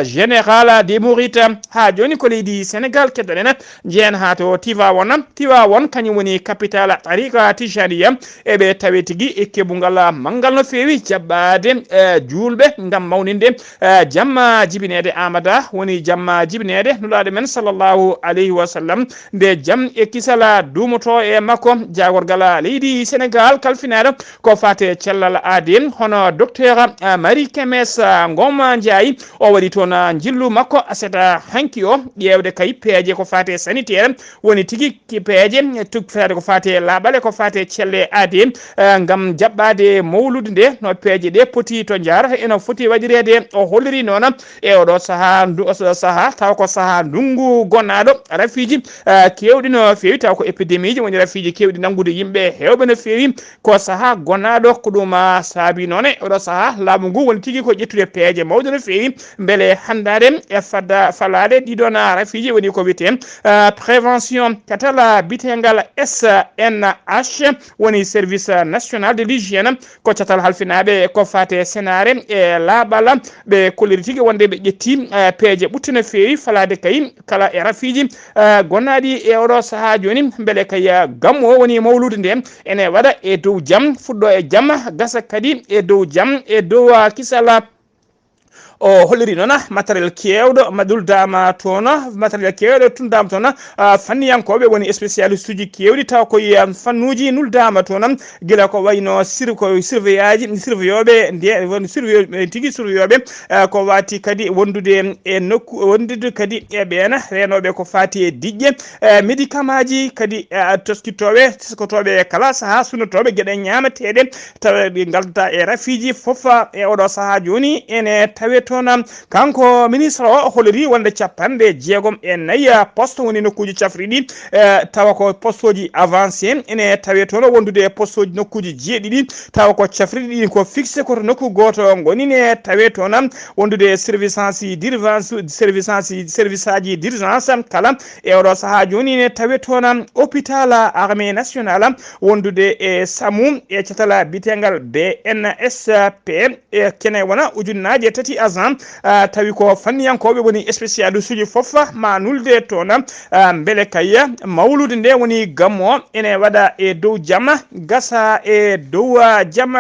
eh, général des Mourides. Haa jooni ko leydi Senegal keddoɗen, njehen haa to Tivaouane. Tivaouane kañum woni capital tariqa Tijaniya. Eɓe tawi tigi e keɓungal manngal no feewi jaɓɓaade, eh, juulɓe ngam mawninde, eh, jamma jibineede Amada, woni jamma jibineede Nulaaɗo men sallallahu alayhi wa sallam. Nde jam e kisal duumoto e makko, jaagorgal leydi Senegal kalfinaaɗo ko fate cellal aadi, hono docteur, eh, Marie Kemes, eh, Ngom Ndiaye, o waɗi toon, eh, njillu makko aset, eh, hanki o, ƴeewde kay peeje ko fate sanitaire, woni tigi ki peeje, tuk fate ko fate laaɓale, ko fate celle aadi, eh, ngam jaɓɓaade mawlude nde, no peeje ɗe poti to njaarata, eno foti waɗireede. O holliri noon e oɗo sahaa, ndu-, sahaa, taw ko sahaa ndunngu gonnaaɗo, rafiiji, eh, keewɗi no feewi, taw ko épidémie ji woni rafiiji keewɗi nanngude yimɓe heewɓe no feewi. Ko sahaa gonnaaɗo ko ɗum, ah, saabi noon e oɗo sahaa laamu ngu woni tigi ko ƴettude peeje mawɗe no feewi, mbele hanndaade e fada-, falaade ɗiɗon, ah, rafiiji woni ko wiyetee, ah, prévention. Katala bitengal S N H woni service national de l'hygiène, ko catal halfinaaɓe ko fate senaare e laaɓal. Ɓe kolliri tigi wonde ɓe ƴetti, eh, peeje ɓutte no feewi falaade kay kala e rafiiji, eh, gonnaaɗi e oɗo sahaa jooni, mbele kay, eh, gam o woni mawlude nde ene waɗa e dow jam, fuɗɗo e jam, gasa kadi e dow jam, e dow, ah, kisal. O holliri noon matériel keewɗo ma nuldaama toon, matériel keewɗo tundaama toon, ah, fanniyankooɓe woni spécialiste uji keewɗi, taw ko e, ah, fannuuji nuldaama toon, gila ko wayno sir-, ko surveillaaji, surveillooɓe nde, won surveillooɓe tigi surveillooɓe, ah, ko waati kadi wondude e nokku, wondude kadi e ɓeen reenooɓe ko faati e diƴƴe, eh, médicamentji kadi, eh, toskitooɓe, teskotooɓe e kala sahaa, sunnotooɓe geɗe ñaamateeɗe, tawa ɗi ngalta e rafiiji fof, eh, e oɗo sahaa jooni ene tawe toon. Kanko ministre o holliri wonde capanɗe jeegom e nayi poste woni nokkuuji cafriɗi, eh, tawa ko posteji avancé ene tawe toon, wondude e posteji nokkuuji jeeɗiɗi, tawa ko cafriɗi ɗin ko fixé ko to nokku gooto ngoni ne tawe toon, wondude e service aji d'urgence, service aji, service aji d'urgence kala. E oɗo sahaa jooni ne tawe toon hôpital armée nationale wondude e samu e catal bitengal B N S P, e kene wona ujunnaaje tati agent, ah, tawi ko fanniyankooɓe woni spécialiste uji fof ma nulde toon, ah, mbele kay mawlude nde woni gammo ene waɗa e dow jam, gasa e dow, ah, jam.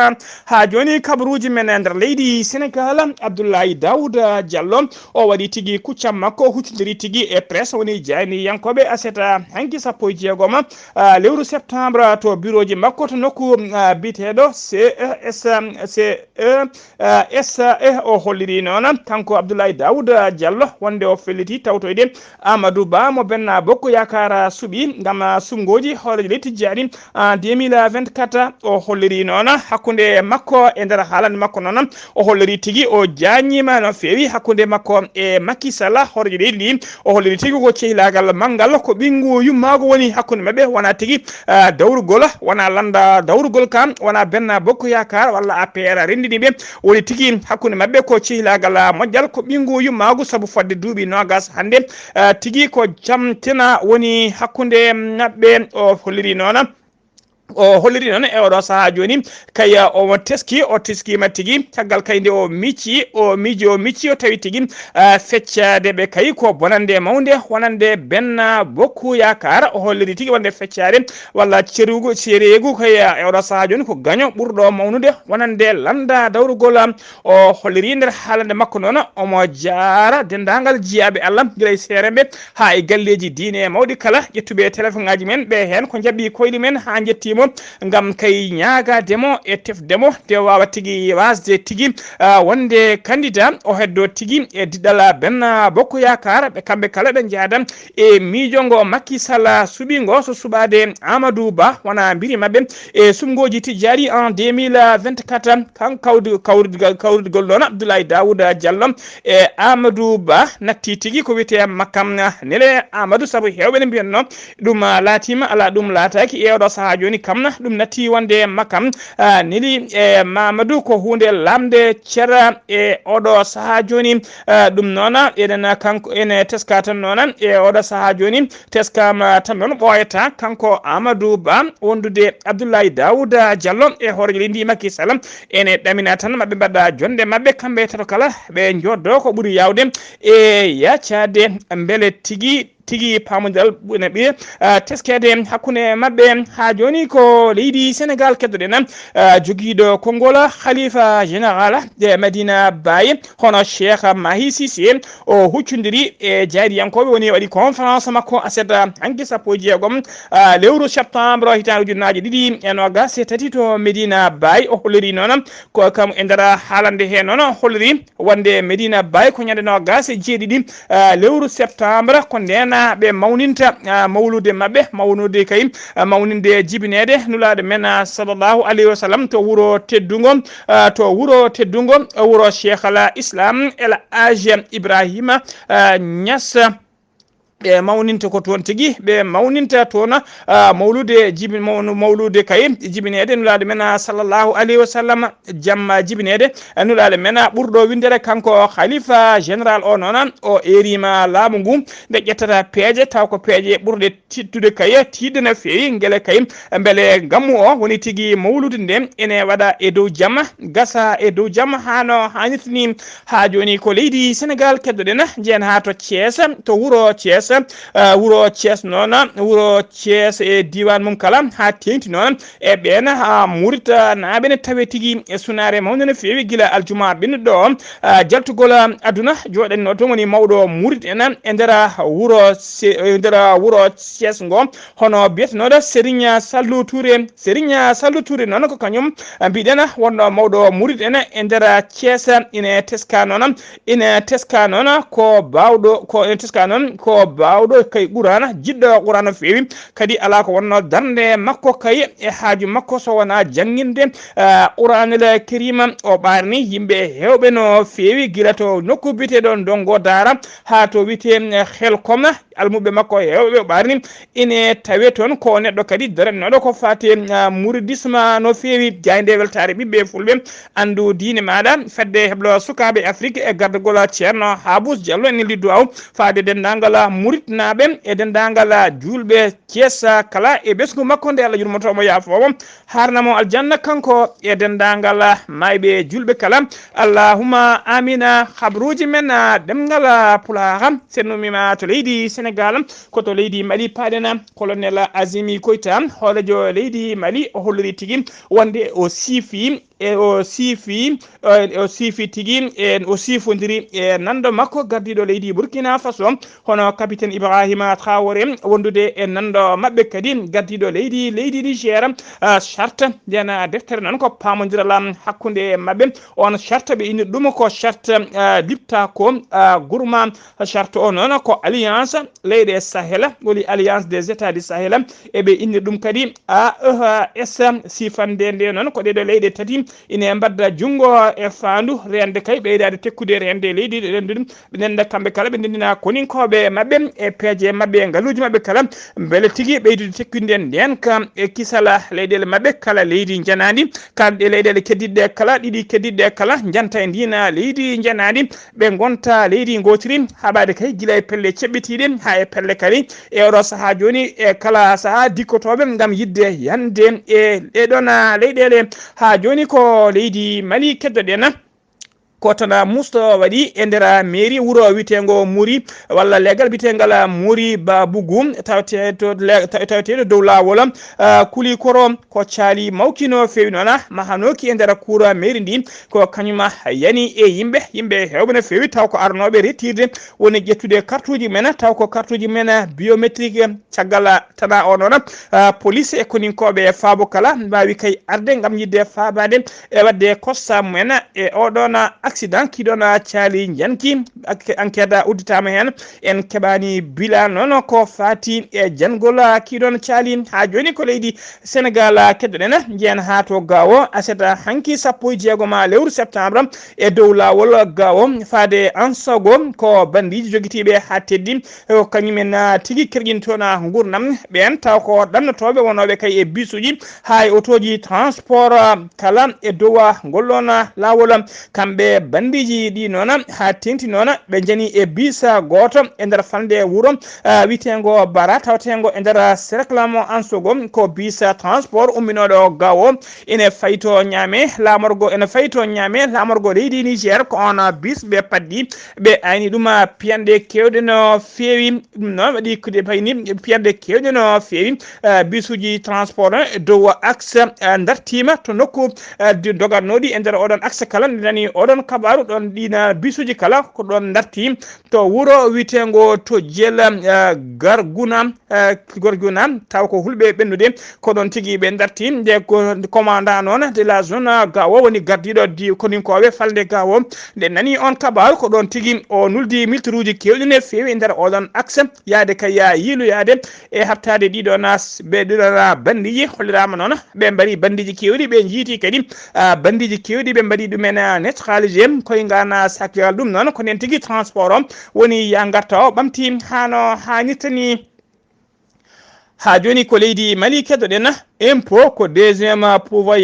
Haa jooni kabaruuji men e nder leydi Senegal, Abdoulaye Daouda Diallo, o waɗi tigi kuccam makko, o huccondiri tigi e presse, woni jayniyankooɓe aset hanki sappo e jeegom, ah, lewru septembre to birooji makko to nokku, ah, biteeɗo C E S, C E, ah, S E. O holliri noon, kanko Abdoulaye Daouda Diallo, wonde o felliti tawtoyde Amadou Ba mo Benno Bokk Yaakaar suɓi ngam, ah, suɓngooji hooreejo leydi Tijjaani en deux mille vingt-quatre. O holliri noon hakkunde makko e nder haalande makko noon, o holliri tigi o jaññiima no feewi hakkunde makko e Macky Sall, hooreejo leydi ndi. O holliri tigi ko cehilaagal manngal ko ɓinngu yummaagu woni hakkunde maɓɓe, wona tigi, ah, dawrugol, wona lannda dawrugol kam, wona Benno Bokk Yaakaar walla A P R renndini ɓe. Woni tigi hakkunde maɓɓe ko cehilaagal moƴƴal, ko ɓinngu yummaagu sabu fodde duuɓi noogas hannde, ah, tigi ko camtina woni hakkunde maɓɓe, o holliri noon. O holliri noon e oɗo sahaa jooni, kay, ah, omo teski, o teskiima tigi, caggal kay nde o micci, o miiji, o micci, o tawi tigi, ah, feccade ɓe kay ko bonande mawnde, wonande Benno Bokk Yaakaar. O holliri tigi wonde feccade walla cerugu, cereegu kay, ah, e oɗo sahaa jooni ko gaño ɓurɗo mawnude, wonande lannda dawrugol. O holliri nder haalande makko noon, omo jaara denndaangal jiyaaɓe Allah, gila e seeremɓe haa e galleeji diine mawɗi kala, ƴettuɓe téléphone ŋaaji men ɓe heen ko njaɓi koyɗi men haa njetti mo ngam kay ñaagaade mo e tefde mo, nde waawa tigi waasde tigi, ah, wonde candidat o heddo tigi e diɗɗal Benno Bokk Yaakaar. Ɓe kamɓe kala ɓe njaada e miijo ngo Macky Sall suɓi ngo, so suɓaade Amadou Ba, wona mbiri maɓɓe e suɓngooji tijjaaɗi en deux mille vingt-quatre, kan kawdi-, kawridi-, kawridigol noon Abdoulaye Daouda Diallo e Amadou Ba natti tigi ko wiyetee Makam Nele Amadou, sabu heewɓe ne mbiyatno ɗum, ah, laatiima, alaa, ɗum laataaki. E oɗo sahaa jooni kam na, ɗum natti wonde Makam, ah, Neli e Mamadou ko huunde lamnde cera e oɗo sahaa jooni. Ah, ɗum noon, enen kanko, ene teska tan noon e oɗo sahaa jooni, teskama tan noon ɓooyata kanko Amadou Ba wondude Abdoulaye Daouda Diallo e hoore leydi Macky Sall. Ene ɗamina tan maɓe mbaɗa jonde maɓɓe kamɓe tato kala, ɓe joddo ko ɓuri yawde e yaccaade mbele tigi tigi paamondiral ene ɓe, ah, teskeede hakkunde maɓɓe. Haa jooni ko leydi Senegal keddoɗen, ah, jogiiɗo konngol Khalifa Général de Medina Baye, hono Cheikh Mahi Cissé, o huccondiri e jayriyankooɓe, woni waɗi conférence makko aset hanki sappo e jeegom, ah, lewru septembre hitaande ujunnaaje ɗiɗi e noogas e tati to Medina Baye. O holliri noon ko kam e nder haalande he noon, o holliri wonde Medina Baye ko ñande noogas e jeeɗiɗi, ah, lewru septembre, ko ndeen ɓe mawninta, ah, mawlude maɓɓe, mawnude kay, ah, mawninde jibineede Nulaaɗo men, ah, sallallahu alayhi wa sallam to wuro teddungo, ah, to wuro teddungo, wuro Cheikh al Islam El Hadj Ibrahima, ah, Niass. Ɓe mawninta ko toon tigi, ɓe mawninta toon, ah, mawlude jibi-, mawnu-, mawlude kay jibineede Nulaaɗo men, ah, sallallahu alayhi wa sallam, jamma jibineede, ah, Nulaaɗo men, ah, ɓurɗo winndere kanko Khalifa Général o noon, o eeriima laamu ngu nde ƴettata peeje, taw ko peeje ɓurɗe tittude kay, tiiɗde no feewi, ngele kay, mbele ngammu o woni tigi mawlude nde ene waɗa e dow jamma, gasa e dow jamma, haa no haanirta ni. Haa jooni ko leydi Senegal keddoɗen, njehen haa to Thiès, to wuro Thiès, eh, wuro Thiès noon, wuro Thiès e diiwaan mum kala, haa teeŋti noon e ɓeen, haa Murit, eh, naaɓe ne tawee tigi e sunaare mawnde no feewi gila aljuma ɓennuɗo o, eh, jaltugol, eh, aduna jooɗanno toon woni mawɗo Murit en e nder wuro Se-, e nder wuro Thiès ngo, hono biyetenooɗo Serigne Sallou Touré. Serigne Sallou Touré noon ko kañum, eh, mbiɗen wonno mawɗo Murit en e nder Thiès, ine teska noon, ine teska noon ko baawɗo, ko ine teska noon ko baawɗo kay Qur'aana, jiɗɗo Qur'aana no feewi. Kadi alaa ko wonno darnde makko kay e haaju makko so wonaa jannginde, eh, Qur'aanul Kariima. O ɓaarni yimɓe heewɓe no feewi gila to nokku biyeteeɗo Ndongo Daara haa to wiyetee, eh, Xelkom. Almuɓɓe makko heewɓe o ɓaarni ine tawee toon ko neɗɗo kadi darannooɗo ko faati, ah, muridisma no feewi. Jaaynde weltaare ɓiɓɓe fulɓe, anndu diine maaɗa, fedde heblo sukaaɓe Afrik e gardagol Ceerno Habous Diallo en neldi duwaaw faade denndaangal muritnaaɓe e denndaangal juulɓe Thiès kala e ɓesngu makko nde Allah yurmoto mo yaafoo mo. Haarna mo aljanna kanko e denndaangal maayɓe juulɓe kala. Allahumma amina. Habruuji men, ah, ɗemngal, ah, Pulaar, sennumi ma to leydi Senegal, ko to leydi Mali paaɗen. Colonel Azimi Koita, hooreejo leydi Mali, o holliri tigi wonde o siifi, e o siifi, o, o siifi tigi, e o siifondiri e nanndo makko gardiiɗo leydi Burkina Faso, hono capitaine Ibrahima Traoré, wondude e nanndo maɓɓe kadi gardiiɗo leydi, leydi Niger, ah, charte. Nden deftere noon ko paamondiral hakkunde maɓɓe. On charte ɓe inni ɗum ko charte, ah, lipta ko, ah, gourma. Charte o noon ko alliance leyɗe Sahel, woni alliance des états du Sahel. Eɓe inni ɗum kadi A E H S. Sifande nde noon ko ɗeɗo leyɗe tati ine mbadda junngo e faandu reende kay ɓeydaade tekkude reende leydi rendude. Ɓe ndenndi kamɓe kala, ɓe ndenndina koninkooɓe maɓɓe e peeje maɓɓe e ngaluuji maɓɓe kala, mbele tigi ɓeydude tekkinde ndeenka e kisal leyɗeele maɓɓe kala, leydi njenaandi kala, ɗe leyɗeele keddiɗɗe kala, ɗiɗi keddiɗɗe kala, njanta e ndiin leydi njenaandi, ɓe ngonta leydi ngootiri, haɓaade kay gila e pelle ceɓɓitiiɗe haa e pelle kadi e oɗo sahaa jooni, e kala sahaa dikkotooɓe ngam yiɗde yande e ɗee ɗoon leyɗeele. Haa jooni ko leydi Mali keddoɗen. Ko tana musto waɗi e nder mairie wuro witeengo Muri, walla legal biteengal Muri Babugu, taweteeɗo le-, taw-, taweteeɗo dow laawol, ah, Kulikoro, ko caali mawki no feewi noon, mahanooki e nder kuura mairie ndi, ko kañum yani e yimɓe, yimɓe heewɓe no feewi, taw ko arnooɓe rettirde, woni ƴettude kartuuji men, taw ko kartuuji men biométrique, caggal tana o noon, ah, police e koninkooɓe faabo kala mbaawi kay arde ngam yiɗde faabaade e waɗde constat mumen e oɗon accident kiiɗon caali njanki. Ak-, enquête udditaama heen. En keɓaani bilan noon ko faati e jangol kiiɗon caali. Haa jooni ko leydi Senegal keddoɗen, njehen haa to Gaawo, aset hanki sappo e jeegom lewru septembre, e dow laawol Gaawo faade Ansogo, ko bandiiji jogitiiɓe haa teddi, ko kañumen, ah, tigi kerƴintoon, ah, nguurndam ɓeen, taw ko ɗannotooɓe wonooɓe kay e bisuuji, haa e otooji transport, ah, kala e dow, ah, ngol ɗoon, ah, laawol. Kamɓe bandiiji ɗi noon, haa teeŋti noon, ɓe njani e bis, ah, gooto e nder falnde wuro, ah, wiyeteengo Bara, taweteengo e nder, ah, cercle mo Ansogo, ko bis, ah, transport umminooɗo Gaawo, ene fayto ñaame laamorgo, ene fayto ñaame laamorgo leydi Niger, ko oon, ah, bis ɓe paddi, ɓe ayni ɗum, ah, piyanɗe keewɗe no feewi. Ɗum noon waɗi ko ɗe payni piyanɗe keewɗe no feewi. Eh, bisuuji transport e dow axe, eh, dartiima to nokku, eh, di dogatnooɗi e nder oɗon axe kala. Nde nani oɗon kabaaru, ɗon ɗiina bisuuji kala ko ɗon darti to wuro wiyeteengo to Jel, eh, Garguna, eh, Gorguna, taw ko hulɓe ɓennude, ko ɗon tigi ɓe darti. Nde ko commandant noon de la zone Gaawo woni gardiiɗo di koninkooɓe falnde Gaawo, nde nani on kabaaru, ko ɗon tigi o nuldi militiruuji keewɗi ne feewi e nder oɗon axe, yaade kay yiiloyaade e haɓtaade ɗiɗo na s-, ɓe ɗiɗo na bandiiji. Holliraama noon ɓe mbari bandiiji keewɗi, ɓe njiiti kadi, ah, bandiiji keewɗi, ɓe mbaɗi ɗumen, ah, net haaliji, koye ngaan, ah, sakiral. Ɗum noon ko nden tigi transport o woni ya ngarta o ɓamti hano haanirta ni. Haa jooni ko leydi Mali keddoɗen, impôt ko deuxième pouvoir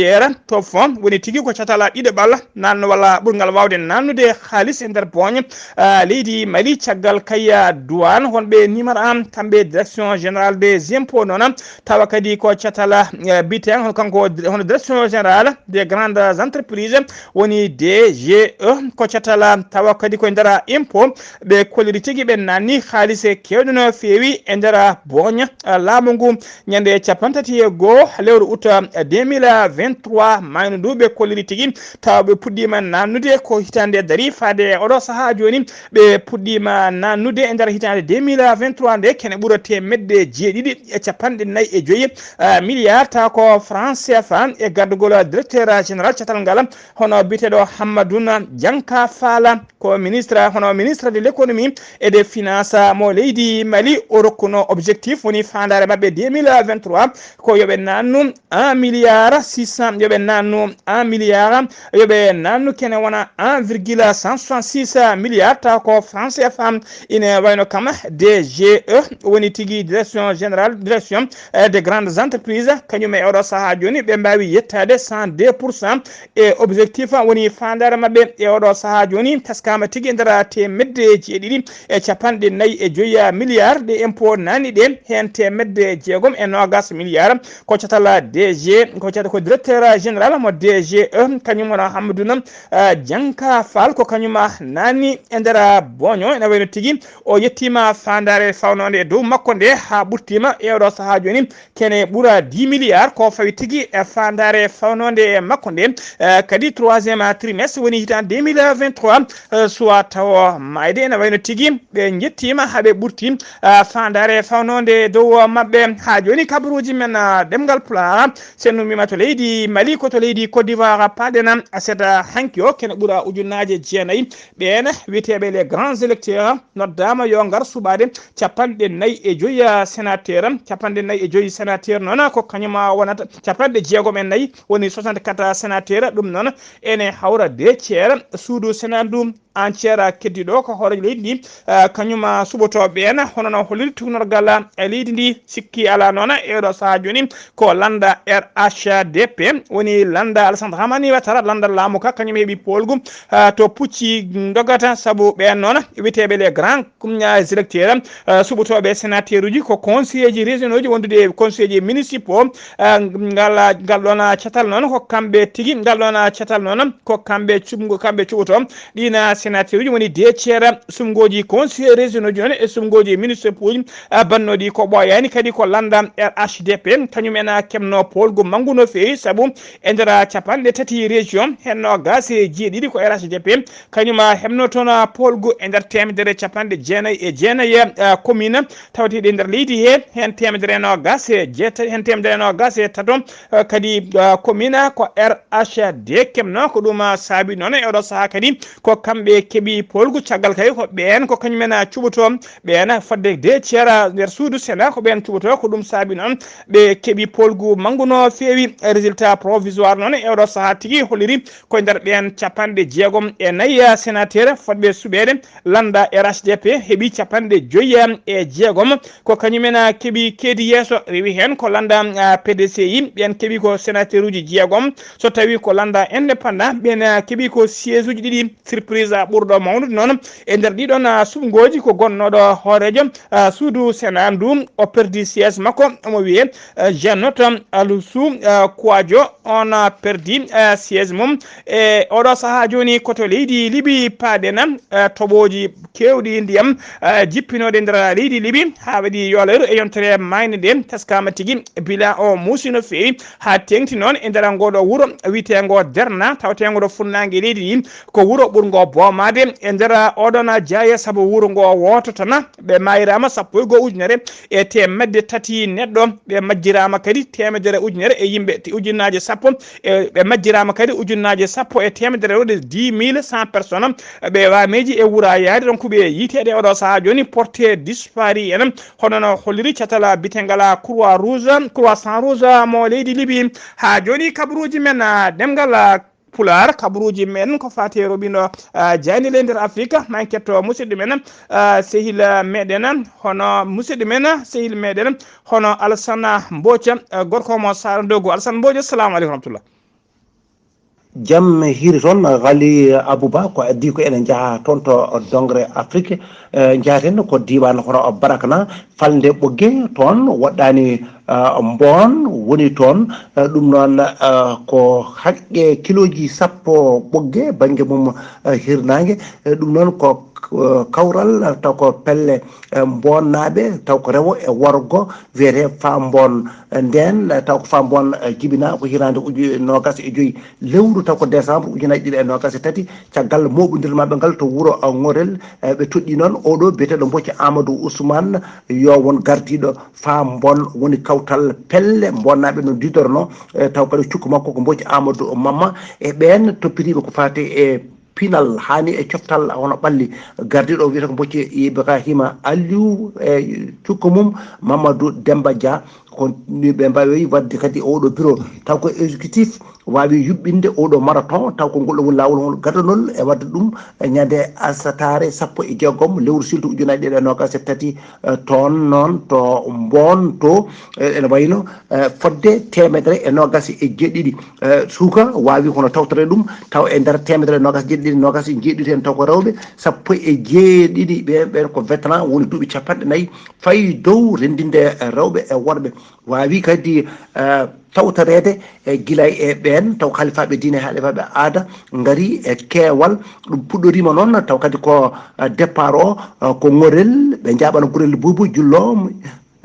to fond, woni tigi ko catala ɗiɗaɓal nanno walla ɓurgal waawde nannude haalis e nder booñe, ah, leydi Mali, caggal kay, ah, douane, honɓe nimara kamɓe direction générale des impôts noon, tawa kadi ko catala, eh, biten hono kanko dir-, hono direction générale des grandes entreprises, woni D G E, ko catala tawa kadi ko e nder impôt ɓe kolliri tigi, ɓe nanni haalis e keewɗo no feewi e nder booña, ah, laamu ngu. Ñande capanɗe tati e goo lewru août, eh, deux mille vingt-trois, mayno ndu ɓe kolliri tigi, tawa ɓe puɗɗiima nannude ko hitaande dari faade e oɗo sahaa jooni. Ɓe puɗɗiima nannude e nder hitaande deux mille vingt-trois nde kene ɓura teemedde jeeɗiɗi e capanɗe nayi e joyi, ah, milliard, tawa ko franc C F A, e gardugol directeur général catal ngal, hono biyeteeɗo Hammadouna Dianka Fala, ko ministre, hono ministre de l'économie et des finances mo leydi Mali. O rokkuno objectif woni faandaare maɓɓe deux mille vingt-trois ko yo ɓe nannu un milliard six cent, yo ɓe nannu un milliard, yo ɓe nannu kene wona un virgule cent soixante-six milliard, taw ko franc C F A. Ine wayno kam D G E woni tigi direction générale, direction, eh, des grandes entreprises, kañum e oɗo sahaa jooni ɓe mbaawi yettaade cent deux pour cent e objectif woni faandaare maɓɓe e oɗo sahaa jooni. Taskaama tigi e nder teemedde jeeɗiɗi e capanɗe nayi e joyi milliard ɗe impôt nanni ɗe, heen teemedde jeegom e noogas milliard ko catala D G, ko cata ko directeur général mo D G E, kañum wona Hammadouna, ah, Dianka Fall, ko kañum nanni e nder booño. Ene wayno tigi o yettiima faandaare fawnoonde e dow makko nde haa ɓurtiima e oɗo sahaa jooni. Kene ɓura dix milliards ko fawi tigi e faandaare fawnoonde e makko nde, eh, kadi troisième trimestre woni hitaande deux mille vingt-trois, eh, suwa tawo maayde. Ene wayno tigi ɓe njettiima haa ɓe ɓurti, eh, faandaare fawnoonde e dow maɓɓe. Haa jooni kabaruuji men, eh, ɗemngal Pulaar, so en ummiima to leydi Mali, ko to leydi Côte d'Ivoire paaɗen, aset hanki o kene ɓura ujunnaaje jeenayi. Ɓeen wiyeteeɓe les grands électeurs noddaama yo ngar suɓaade capanɗe nayi e joyi sénateur. Capanɗe nayi e joyi sénateur noon ko kañum wonata capanɗe jeegom e nayi, woni soixante-quatre sénateur. Ɗum noon ene hawra deux tiers suudu Sénat ndu Entière keddiiɗo ko hooreejo leydi ndi, eh, kañum, ah, suɓotooɓe en, hono no holliri tuugnorgal, eh, leydi ndi. Sikki alaa noon, e oɗo sahaa jooni ko lannda R H D P, woni lannda Alassane Dramane Ouattara, lannda laamu ka, kañum heɓi poolgu, ah, to pucci ndogata, sabu ɓeen noon wiyeteeɓe les grands, mm, ah, électeurs, ah, suɓotooɓe sénateur uji ko conseiller ji régionaux ji wondude e conseiller ji municipaux, ah, ngal, ngal ɗoon, ah, catal noon ko kamɓe tigi, ngal ɗoon, ah, catal noon ko kamɓe cuɓngo, kamɓe cuɓotoo. Ɗiin, ah, sénateur uji woni deux tiers suɓngooji conseillers régionaux ji noon e suɓngooji municipaux uji, ah, bannooɗi ko ɓooyaani. Kadi ko lannda R H D P, kañum en, ah, keɓno poolgu manngu no feewi, sabu e nder, ah, capanɗe tati région, heen noogaas e jeeɗiɗi ko R H D P, kañum, ah, heɓno toon, ah, poolgu e nder teemedere capanɗe jeenayi e jeenayi, ah, commune tawteeɗi e nder leydi he, heen teemedere e noogaas e jeetati, heen teemedere e noogaas e tato, eh, kadi, eh, commune ko R H D keɓno. Ko ɗum, eh, saabi noon e oɗo sahaa kadi ko kamɓe keɓi poolgu, caggal kadi ko ɓeen ko kañum en, eh, cuɓotoo, ɓeen fodde deux tiers, eh, nder suudu Sénat ko ɓeen cuɓotoo. Ko ɗum saabi noon ɓe keɓi poolgu manngu no feewi. Résultat provisoire noon e oɗo sahaa tigi holliri ko e nder ɓeen capanɗe jeegom e nayi, eh, sénateur fodɓe suɓeede, lannda R H D P heɓi capanɗe joyi e jeegom, ko kañum en, ah, keɓi keedi yeeso. Rewi heen ko lannda, ah, P D C I, ɓeen keɓi ko sénateur uji jeegom. So tawi ko lannda indépendant, ɓeen, ah, keɓi ko siège uji ɗiɗi. Surprise, ah, ɓurɗo mawnude noon e nder ɗiɗon, ah, suɓngooji ko gonnooɗo hooreejo, ah, suudu Sénat ndu, o perdi siège makko, omo wiyee, ah, Jeannot Alusu, ah, Kouadio, on, ah, perdi, ah, siège mum. E oɗo sahaa jooni ko to leydi Libi paaɗen, ah, toɓooji keewɗi ndiyam, ah, jippinooɗe nder leydi Libi, haa waɗi yoolere e yontere maayde nde, taskaama tigi bilan o muusi no feewi, haa teeŋti noon e nder ngooɗo wuro wiyeteengo Derna, tawteengo to funnaange leydi ndi, ko wuro ɓurngo boomaade e nder oɗon jaaye, sabu wuro ngo wooto tan, ɓe maayiraama sappo e goo ujunere e teemedde tati neɗɗo, ɓe majjiraama kadi teemedere ujunere e yimɓe, te ujunnaaje sappo, e ɓe majjiraama kadi ujunnaaje sappo e teemedere waɗi dix mille cent personnes, ɓe waameeji e wuraayaade, donc ɓe yiyteeɗo e oɗo sahaa jooni porté disparu en, hono no holliri catal bitengal Croix Rouge, Croissant Rouge mo leydi Libi. Haa jooni kabaruuji men, ah, ɗemngal, ah, Pulaar, kabaruuji men ko faati e roɓindo, ah, jaaynde leydi nder Afrique, ma en ketto musidɗo men, ah, sehil, ah, meɗen, hono musidɗo men, sehil meɗen, hono Alassane Mbooca, ah, gorko mo Saara Ndogo. Alassane Mbooca, assalamu aleykum wa rahmatullah. Jam hiiri toon, Ghali Abouba, ko addi ko enen njaha toon to dongre Afrique, eh, njahaten ko diiwaan hono Barakna, falnde ɓogge toon woɗɗaani, eh, mboon woni toon. Eh, ɗum noon, eh, ko haqqe kilooji sappo ɓogge bannge mum, eh, hirnaange. Eh, ɗum noon ko, eh, kawral, eh, taw ko pelle, eh, mboonnaaɓe, taw ko rewo e worgo, wiyetee Fambon. Eh, ndeen, eh, taw ko Fambon, eh, jibinaa ko hitaande uju noogaas e joy, lewru taw ko décembre ujunaaji ɗiɗi e noogaas e tati, caggal mooɓondiral maɓɓe ngal to wuro, eh, Ŋorel, eh, ɓe toɗɗii noon oɗo biyeteeɗo Mbooc Amadou Ousmane, yo won gardiiɗo Fambon, woni kawtal pelle mboonnaaɓe no didorno, eh, taw kadi cukko makko ko Mbooc Amadou Mamma, e ɓeen toppitiiɓe ko faati e pinal, haani e coftal hono ɓalli. Gardiiɗo o wiyetee ko Mbooc Ibrahima Aliou, e cukko mum Mamadou Demba Dia. Ko ni ɓe mbaawi waɗde kadi oɗo bureau, taw ko exécutif waawi yuɓɓinde oɗo marathon, taw ko ngol woni laawol ngol gadanol e waɗde ɗum e ñande asataare sappo e jeegom lewru silto ujunaaji ɗiɗi e noogaas e tati, eh, toon noon to Mboon to, eh, ene wayno, eh, fodde teemedere e noogaas e jeeɗiɗi, eh, suka waawi kono tawtorde ɗum, taw e nder teemedere e noogaas e jeeɗiɗi, noogaas e jeeɗiɗi heen taw ko rewɓe, sappo e jeeɗiɗi ɓe, ɓeen ko vétéran woni duuɓi capanɗe nayi fayi dow, renndinde rewɓe e worɓe. Waawi kadi, eh, tawtoreede e gila e ɓeen, taw kalifaaɓe diine e halifaaɓe aada ngari e keewal. Ɗum puɗɗoriima noon, taw kadi ko, eh, départ o, eh, ko Ŋorel, ɓe njaaɓano Gurel Buubu Jullo,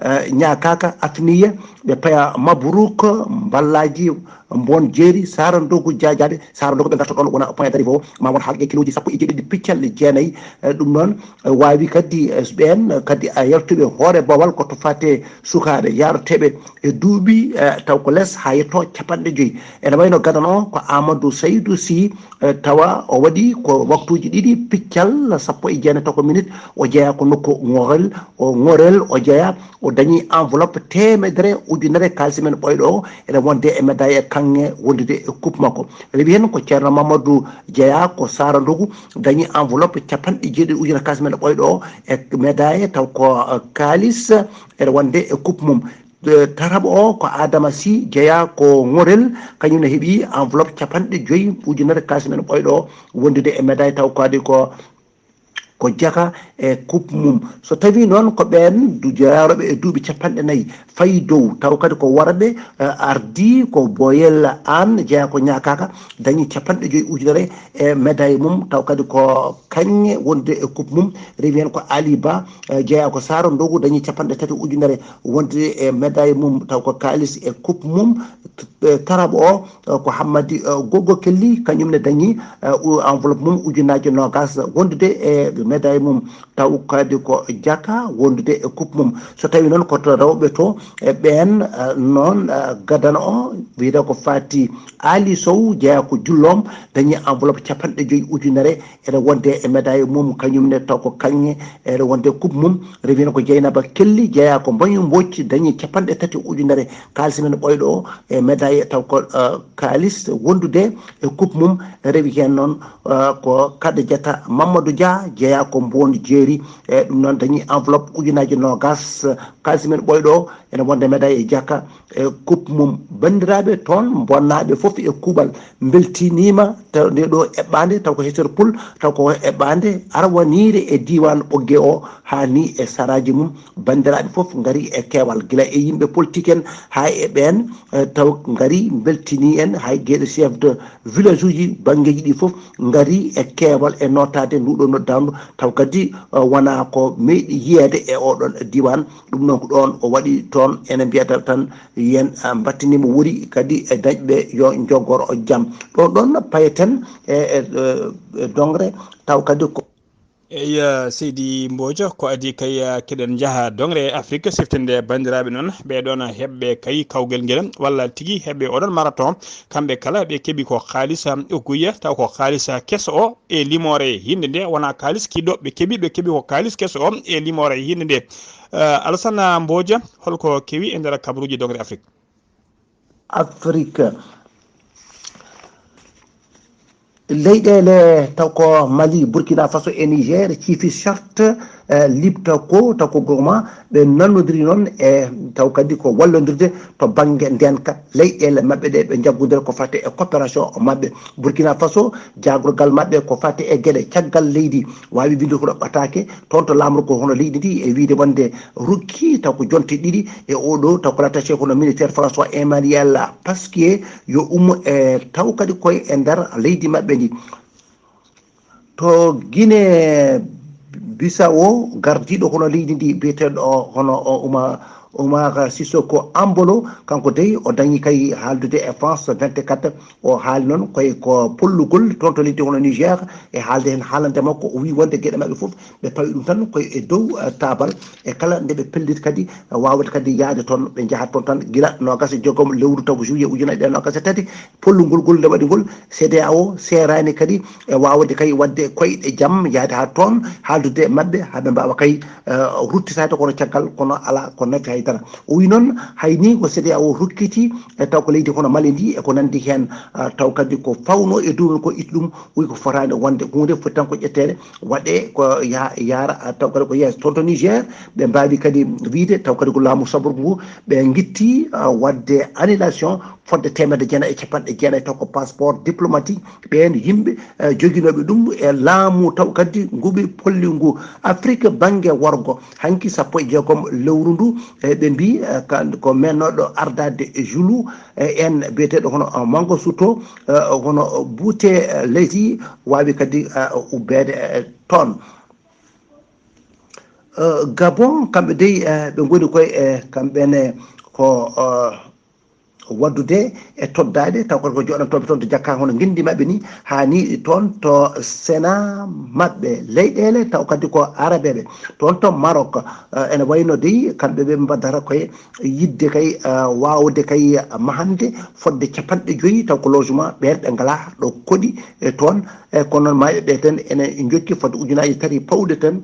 eh, ñaakaaka Afniya, ɓe paya Mabruk, Mballaaji, Mboon Jeeri, Saara Ndogu Jaajaaɓe, Saara Ndogu ɓe ngarta ɗoon wona point d'arrivée o, ma won haqqe kilooji sappo e jeeɗiɗi piccal e jeenayi. Eh, ɗum noon, eh, waawi kadi, eh, ɓeen kadi a yaltuɓe hoore Bawal ko to faate sukaaɓe yaaroteeɓe e duuɓi, eh, taw ko les haa yetto capanɗe joyi. Ene wayno gadano o ko Amadou Saydou Sy, eh, tawa o waɗi ko waktuuji ɗiɗi piccal sappo e jeenayi toko minute, o jeyaa ko nokku Ŋorel, o Ŋorel o jeyaa, o dañi enveloppe teemedere ujunere kaalisi men ɓooyɗo o, ene wonde e médaille e kaŋŋe wondude e coupe makko. Rewi heen ko Ceerno Mamadou Jeya ko Saara Ndogu dañi enveloppe capanɗe jeeɗiɗi ujunere kaalis men ɓooyɗo o e médaille taw ko kaalis ene wonde e coupe mum. Tataɓo o ko Adama Sy Jeya ko Ŋorel, kañum ne heɓi enveloppe capanɗe joyi ujunere kaalis men ɓooyɗo o wondude e médaille taw ko adi ko ko jaka e coupe mum. So tawi noon ko ɓeen du- yaarooɓe e duuɓi capanɗe nayi fayi dow, taw kadi ko worɓe, eh, ardii ko Boyel Aan jeyaa ko ñaakaaka, dañi capanɗe joyi ujunere e médaille mum, taw kadi ko kaŋŋe wonde e coupe mum. Rewi heen ko Ali Ba, eh, jeyaa ko Saara Ndogu, dañi capanɗe tati ujunere wonde e médaille mum, taw ko kaalis e coupe mum. Eh, tataɓo o, eh, ko Hammadi, eh, Goggo Kelli, kañum ne dañi, eh, u- enveloppe mum ujunnaji noogas wondude e médaille mum, taw kadi ko jaka wondude e coupe mum. So tawi noon ko to rewɓe to, e ɓeen, eh, noon, eh, gadano o wiyete ko Fati Ali Sow, jeyaa ko Julloom, dañi enveloppe capanɗe joyi ujunere ene wonde e médaille mum, kañum ne taw ko kaŋŋe ene wonde coupe mum. Rewi heen ko Jeynaba Kelli, jeyaa ko Mbañu Mbooc, dañi capanɗe tati ujunere kaalis men ɓooyɗo o e médaille taw ko, eh, kaalis wondude e coupe mum. Rewi heen noon, eh, ko Kadijata Mamadou Dia, jeyaa ko Mboon Jeeri, e ɗum noon dañi enveloppe ujunaji noogas, eh, kaalis men ɓooyɗo o ene wonde médaille e jaka e coupe mum. Banndiraaɓe, toon bonnaaɓe fof e kuuɓal mbeltiniima taw nde ɗo eɓɓaande, taw ko Heterpol, taw ko eɓɓaande arwaniire e diiwaan Ɓoggee o haa ni e saraaji mum. Banndiraaɓe fof ngari e keewal, gila e yimɓe politique en haa e ɓeen, eh, taw ngari mbeltinii en, hay geɗe chef de village uji banngeeji ɗi fof ngari e keewal e nootaade nduɗo noddaandu, taw kadi, eh, wonaa ko meeɗi yiyeede e oɗon diiwaan. Ɗum noon ko ɗoon o waɗi toon, ene mbiyata tan yen, ah, mbattini mo wuri kadi e dañɓe yo njogor o jam. Ɗo ɗoon payeten e, e, e, e dongre taw kadi ko. Eyi, eh, seydi Mbojo, ko adi kay, eh, keɗen njaha dongre e Afrique, siftinde banndiraaɓe noon, ɓee ɗoon heɓɓe kay kawgel ngel, walla tigi heɓɓe oɗon marathon, kamɓe kala ɓe keɓi ko kaalis, ah, uguya, taw ko kaalis, ah, keso o e limoore hinnde nde, wonaa kaalis kiɗɗo ɓe keɓi, ɓe keɓi ko kaalis keso o e limoore hinnde nde. Eh, Alassane Mbojo, holko kewi e nder kabaruuji dongre Afrique? Afrique. Leyɗeele taw ko Mali, Burkina Faso e Niger ciifi charte, eh, Libtako, taw ko goma ɓe nannodiri noon e taw kadi ko wallondirde to bannge ndeenka leyɗeele maɓɓe ɗe ɓe njaggodira ko fate e coopération maɓɓe. Burkina Faso, jaagorgal maɓɓe ko fate e geɗe caggal leydi, waawi winde ko ɗo ɓataake, toon to laamorgo hono leydi ndi e wiyde wonde rukki taw ko jonte ɗiɗi e oɗo taw ko l'attaché kono militaire François Emmanuel Pasquier yo ummo e taw kadi koye e nder leydi maɓɓe ndi. To Guinée Bissau, gardiiɗo hono leydi ndi biyeteeɗo o hono o Uma, Umar Sissoko Embolo, kanko dey o dañi kay haaldude e France vingt-quatre, o haali noon koye ko pollugol toon to leydi hono Niger, e haalde heen haalande makko, o wii wonde geɗe maɓɓe fof ɓe pawi ɗum tan koye e dow, eh, taabal, e kala nde ɓe pelliti kadi, eh, waawde kadi yahde toon, ɓe njahat toon tan gila noogas e jeegom lewru taw ko juillet ujunaaji ɗiɗi noogas e tati, pollugol ngol nde waɗi ngol, CEDEAO seeraani kadi e waawde kay waɗde koyɗe jam, yahde haa toon, haaldude e maɓɓe, haa ɓe mbaawa kay, eh, ruttitaade kono caggal, kono alaa ko nafi hay dara. O wii noon, hay ni ko CEDEAO rokkiti, e taw ko leydi hono Mali ndi, e ko nanndi heen, eh, taw kadi ko fawnoo e duunol ko itti ɗum, o wii ko fotaani wonde, huunde foti tan ko ƴetteede, waɗee ko ya-, yaara, eh, taw kadi ko yeeso. Toon to Niger, ɓe mbaawi kadi wiyde, taw kadi ko laamu saborgu ngu, ɓe ngitti, eh, waɗde annulation fodde teemedde jeenayi e capanɗe jeenayi taw ko passeport diplomatique ɓeen yimɓe, eh, joginooɓe ɗum e laamu taw kadi nguɓi polli ngu. Afrique bannge worgo, hanki sappo e jeegom lewru ndu, eh, ɓe mbii, eh, ka-, ko mennooɗo ardaade e Julu, eh, en biyeteeɗo hono, eh, Mango Suto, eh, hono Buute, eh, Leydi waawi kadi, eh, ubbeede, eh, toon. Eh, Gabon, kamɓe dey, eh, ɓe ngoni koye, eh, kamɓe ne ko, eh, waɗdude e toddaade, taw kadi ko jooɗantooɓe toon to jakka hono ngenndi maɓɓe ni, haa ni toon to Sena maɓɓe, leyɗeele taw kadi ko Arabeeɓe. Toon to Maroc, eh, ene wayno dey, kamɓe ɓe mbaddata koye yiɗde kay, eh, waawde kay mahande fodde capanɗe joyi, taw ko logement ɓeen ɓe ngalaa ɗo koɗi e toon, e kono noon maayo ɓe tan ene njokki fodde ujunaaji tati pawɗe tan.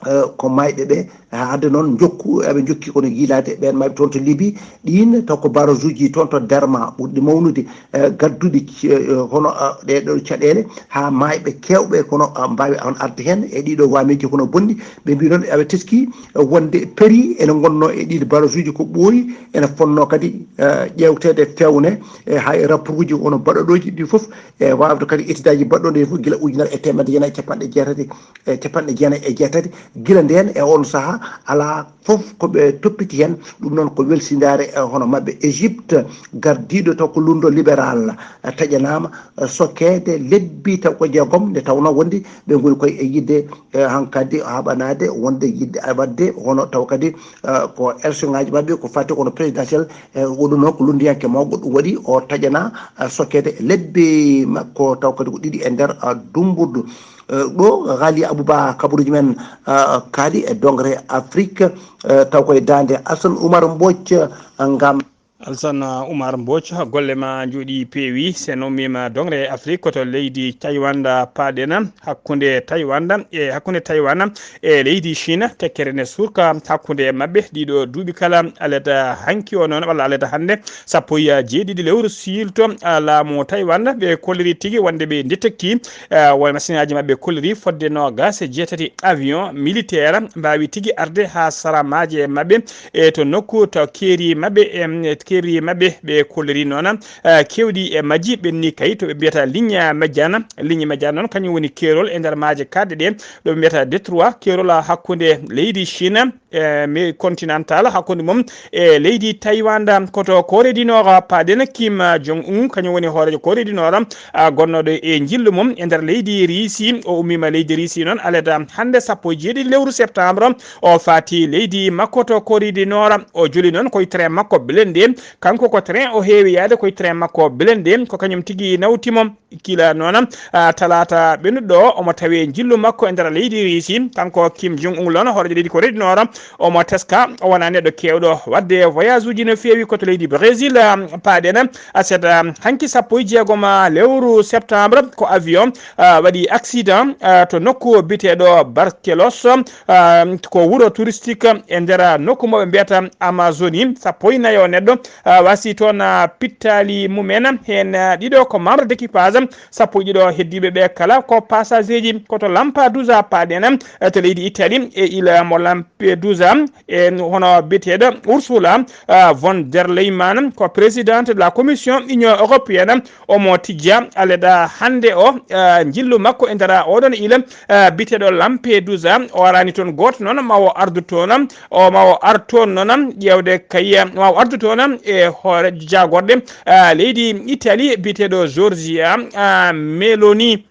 eh, ko maayɓe ɓe, eh, hade noon njokku, eɓe njokki kono yiilaade ɓeen maayɓe toon to Libi, ɗiin taw ko barrage uji toon to Derma ɓurɗi mawnude, eh, gadduɗi, eh, hono, eh, ɗee ɗoo caɗeele, haa maayɓe keewɓe kono, eh, mbaawi on arde heen e ɗii ɗoo waamiiji kono bonɗi. Ɓe mbii noon eɓe teski, eh, wonde prix ene ngonnoo e ɗiin barrage uji ko ɓooyi, ene fotnoo kadi, eh, ƴeewteede feewne, e hay rapport uji hono baɗɗooji ɗi fof, e waawde kadi étude aji baɗɗooɗi fof gila ujunere e teemedde jeenayi e capanɗe jeetati, e capanɗe jeenayi e jeetati. Gila ndeen e oon sahaa, alaa fof ko ɓe toppiti heen. Ɗum noon ko welsindaare, eh, hono maɓɓe Égypte, gardiiɗo taw ko lundo libéral, eh, taƴanaama, eh, sokkeede lebbi taw ko jeegom, nde tawnoo wondi ɓe ngoni koye e yiɗde, eh, hankadi haɓanaade wonde yiɗde waɗde hono taw kadi, eh, ko élection ngaji maɓɓe ko fati kono présidentiel, eh, oɗo noon ko lundiyanke mawɗo, ɗum waɗi o taƴana, eh, sokkeede lebbi makko taw kadi ko ɗiɗi e nder, eh, dumbudu. Eh, ɗo Ghali Abouba kabaruji men, eh, kaali e dongre Afrique, eh, taw koye daande Alsan Oumar Mbodj, eh, ngam. Alsan, eh, Oumar Mbodj, golle ma njooɗi peewi. Sen ummima dongre Afrique ko to leydi Taiwan da paɗen, hakkunde Taiwan e hakkunde Taiwan e leydi Chine, tekkere ne surka hakkunde maɓɓe ɗiɗo duuɓi kala. Alada hanki o noon walla alada hannde, sappo e jeeɗiɗi lewru siilto, ah, laamu Taiwan, ɓe kolliri tigi wonde ɓe détecti, ah, won machine aji maɓɓe kolliri fodde noogas e jeetati avion militaire mbaawi tigi arde haa sara maaje maɓɓe e to nokku to keeri maɓɓe, em, keeri maɓɓe ɓe kolliri noon, ah, kewɗi e majji ɓenni kay to ɓe mbiyata ligne médiane. Ligne médiane noon kañum woni keerol e nder maaje kaɗɗe ɗe, ɗo ɓe mbiyata détroit, keerol hakkunde leydi Chine, e mi continental hakkunde mum e leydi Taiwan. Koto Corée du Nord paɗen, Kim Jong Un kañum woni hooreejo Corée du Nord, a, gonnooɗo e njillu mum e nder leydi Riisi. O ummiima leydi Riisi noon alada hannde sappo e jeeɗiɗi lewru septembre. O faati leydi makko to Corée du Nord. O joli noon koye train makko blindé. Kanko ko train o heewi yaade koye train makko blindé. Ko kañum tigi nawti mo. Kila noon, ah, talaata ɓennuɗo omo tawi njillu makko e nder leydi Riisi. Kanko Kim Jong Un lono hooreejo leydi Corée du Nord, omo teska o wona neɗɗo keewɗo waɗde voyage uji no feewi ko to leydi Brésil, ah, paɗen aset, ah, hanki sappo e jeegom, ah, lewru septembre ko avion, ah, waɗi accident, ah, to nokku biteɗo Barcelos, ah, ko wuro touristique e nder nokku mo ɓe mbiyata Amazonie. Sappo e nayo neɗɗo, ah, wasi toon, ah, pittaali mumen, heen, ah, ɗiɗo ko membre d'équipage, sappo e ɗiɗo heddiiɓe ɓe kala ko passager ji. Ko to Lampedusa paɗen, ah, to leydi Italie, e ila mo Lampedusa, e hono biyeteeɗo Ursula, ah, von der Leyen, ko présidente de la Commission Union Européenne, omo tijja alada hannde o, ah, njillu makko e nder oɗon ila, ah, biyeteeɗo Lampedusa. O arani toon gooto noon ma o ardu toon, o ma o ar toon noon ƴeewde kay, ma o ardu toon e hoore jaagorɗe, ah, leydi Italie biyeteeɗo Giorgia, ah, Meloni.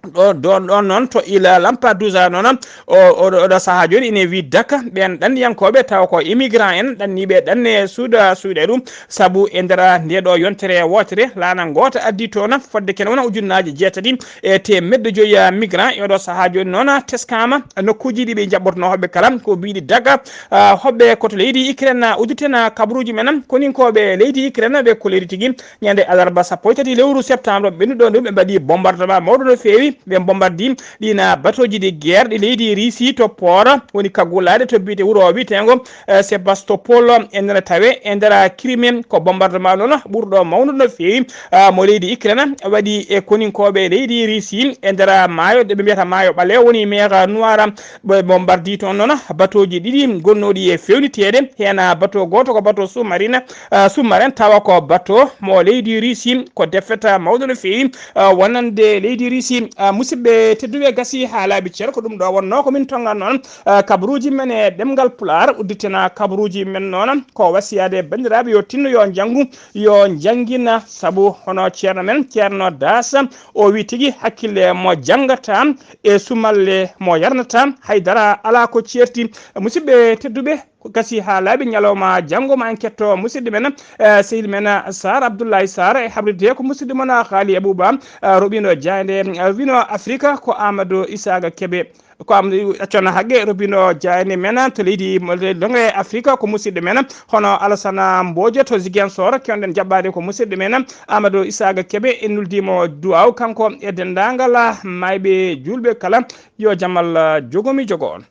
Ɗo, ɗon, ɗon noon to ila Lampedusa noon, o, oɗo, oɗo sahaa jooni ine wii Daka, ɓeen ɗanniyankooɓe tawa ko immigrant en, ɗanniiɓe ɗanne suuda, suuɗe ɗum, sabu e nder nde ɗo yontere wootere, laana ngoota addi toon, fodde kene wona ujunnaaje jeetati e teemedde joyi migrant. E oɗo sahaa jooni noon teskaama nokkuuji ɗi ɓe njaɓɓortonoo hoɓɓe kala, ko biiɗi Daka, ah, hoɓɓe ko to leydi Ukraine, udditena kabaruuji men, koninkooɓe leydi Ukraine ɓe kolliri tigi, ñande alarba sappo e tati lewru septembre ɓennuɗo ndu, ɓe mbaɗi bombardement mawɗo no feewi. Ɓe bombardi ɗina batoji de guerre ɗi leydi Russie to port woni kaggulaɗe to biyete wuro o wiyetengo, eh, Sebastopol. E nder tawe e nder Crimée ko bombardement noon ɓurɗo mawnude no feewi, ah, mo leydi Ukraine waɗi e koninkoɓe leydi Russie e nder maayo de ɓe mbiyata maayo ɓalewo woni mer Noir. Ɓe bombardi toon noon batoji ɗiɗi gonnoɗi e fewniteede, heen bato gooto ko bato sous-marine, ah, sous-marin, tawa ko bato mo leydi Russie. Ko defet mawɗo no feewi, ah, wonande leydi Russie. Ah, musidɓe tedduɓe, gasi haa laaɓi cer, ko ɗum ɗo wonnoo ko min tonngannoo, ah, kabaruuji men e ɗemngal Pulaar. Udditena kabaruuji men noon ko wasiyade banndiraaɓe yo tinno, yo njanngu, yo njanngina, sabu hono ceerno men, Ceerno Daas, o wi tigi hakkille mo janngata e sumalle mo yarnata, haydara alaa ko ceerti. Musidɓe tedduɓe, ko gasi haa laaɓi, ñalawma janngo ma en ketto musidɗo men, eh, sehil men, eh, Sar Abdoulaye Sar, e habride ko musidɗo mon, eh, Haali Abouba, eh, Roɓino Diagne, eh, Wino Afrique ko Amadou Isaga Kebe. Ko am accona haqqe Roɓino Diagne men to leydi mo-, le-, Longre Afrique ko musidɗo men, hono Alassane Mbodjo to Ziguinchor, kewɗen jaɓɓaade ko musidɗo men Amadou Isaga Kebe. En nuldimo duwaw kanko e denndaangal, eh, maayɓe juulɓe kala. Yo jam Allah jogomi jogo on.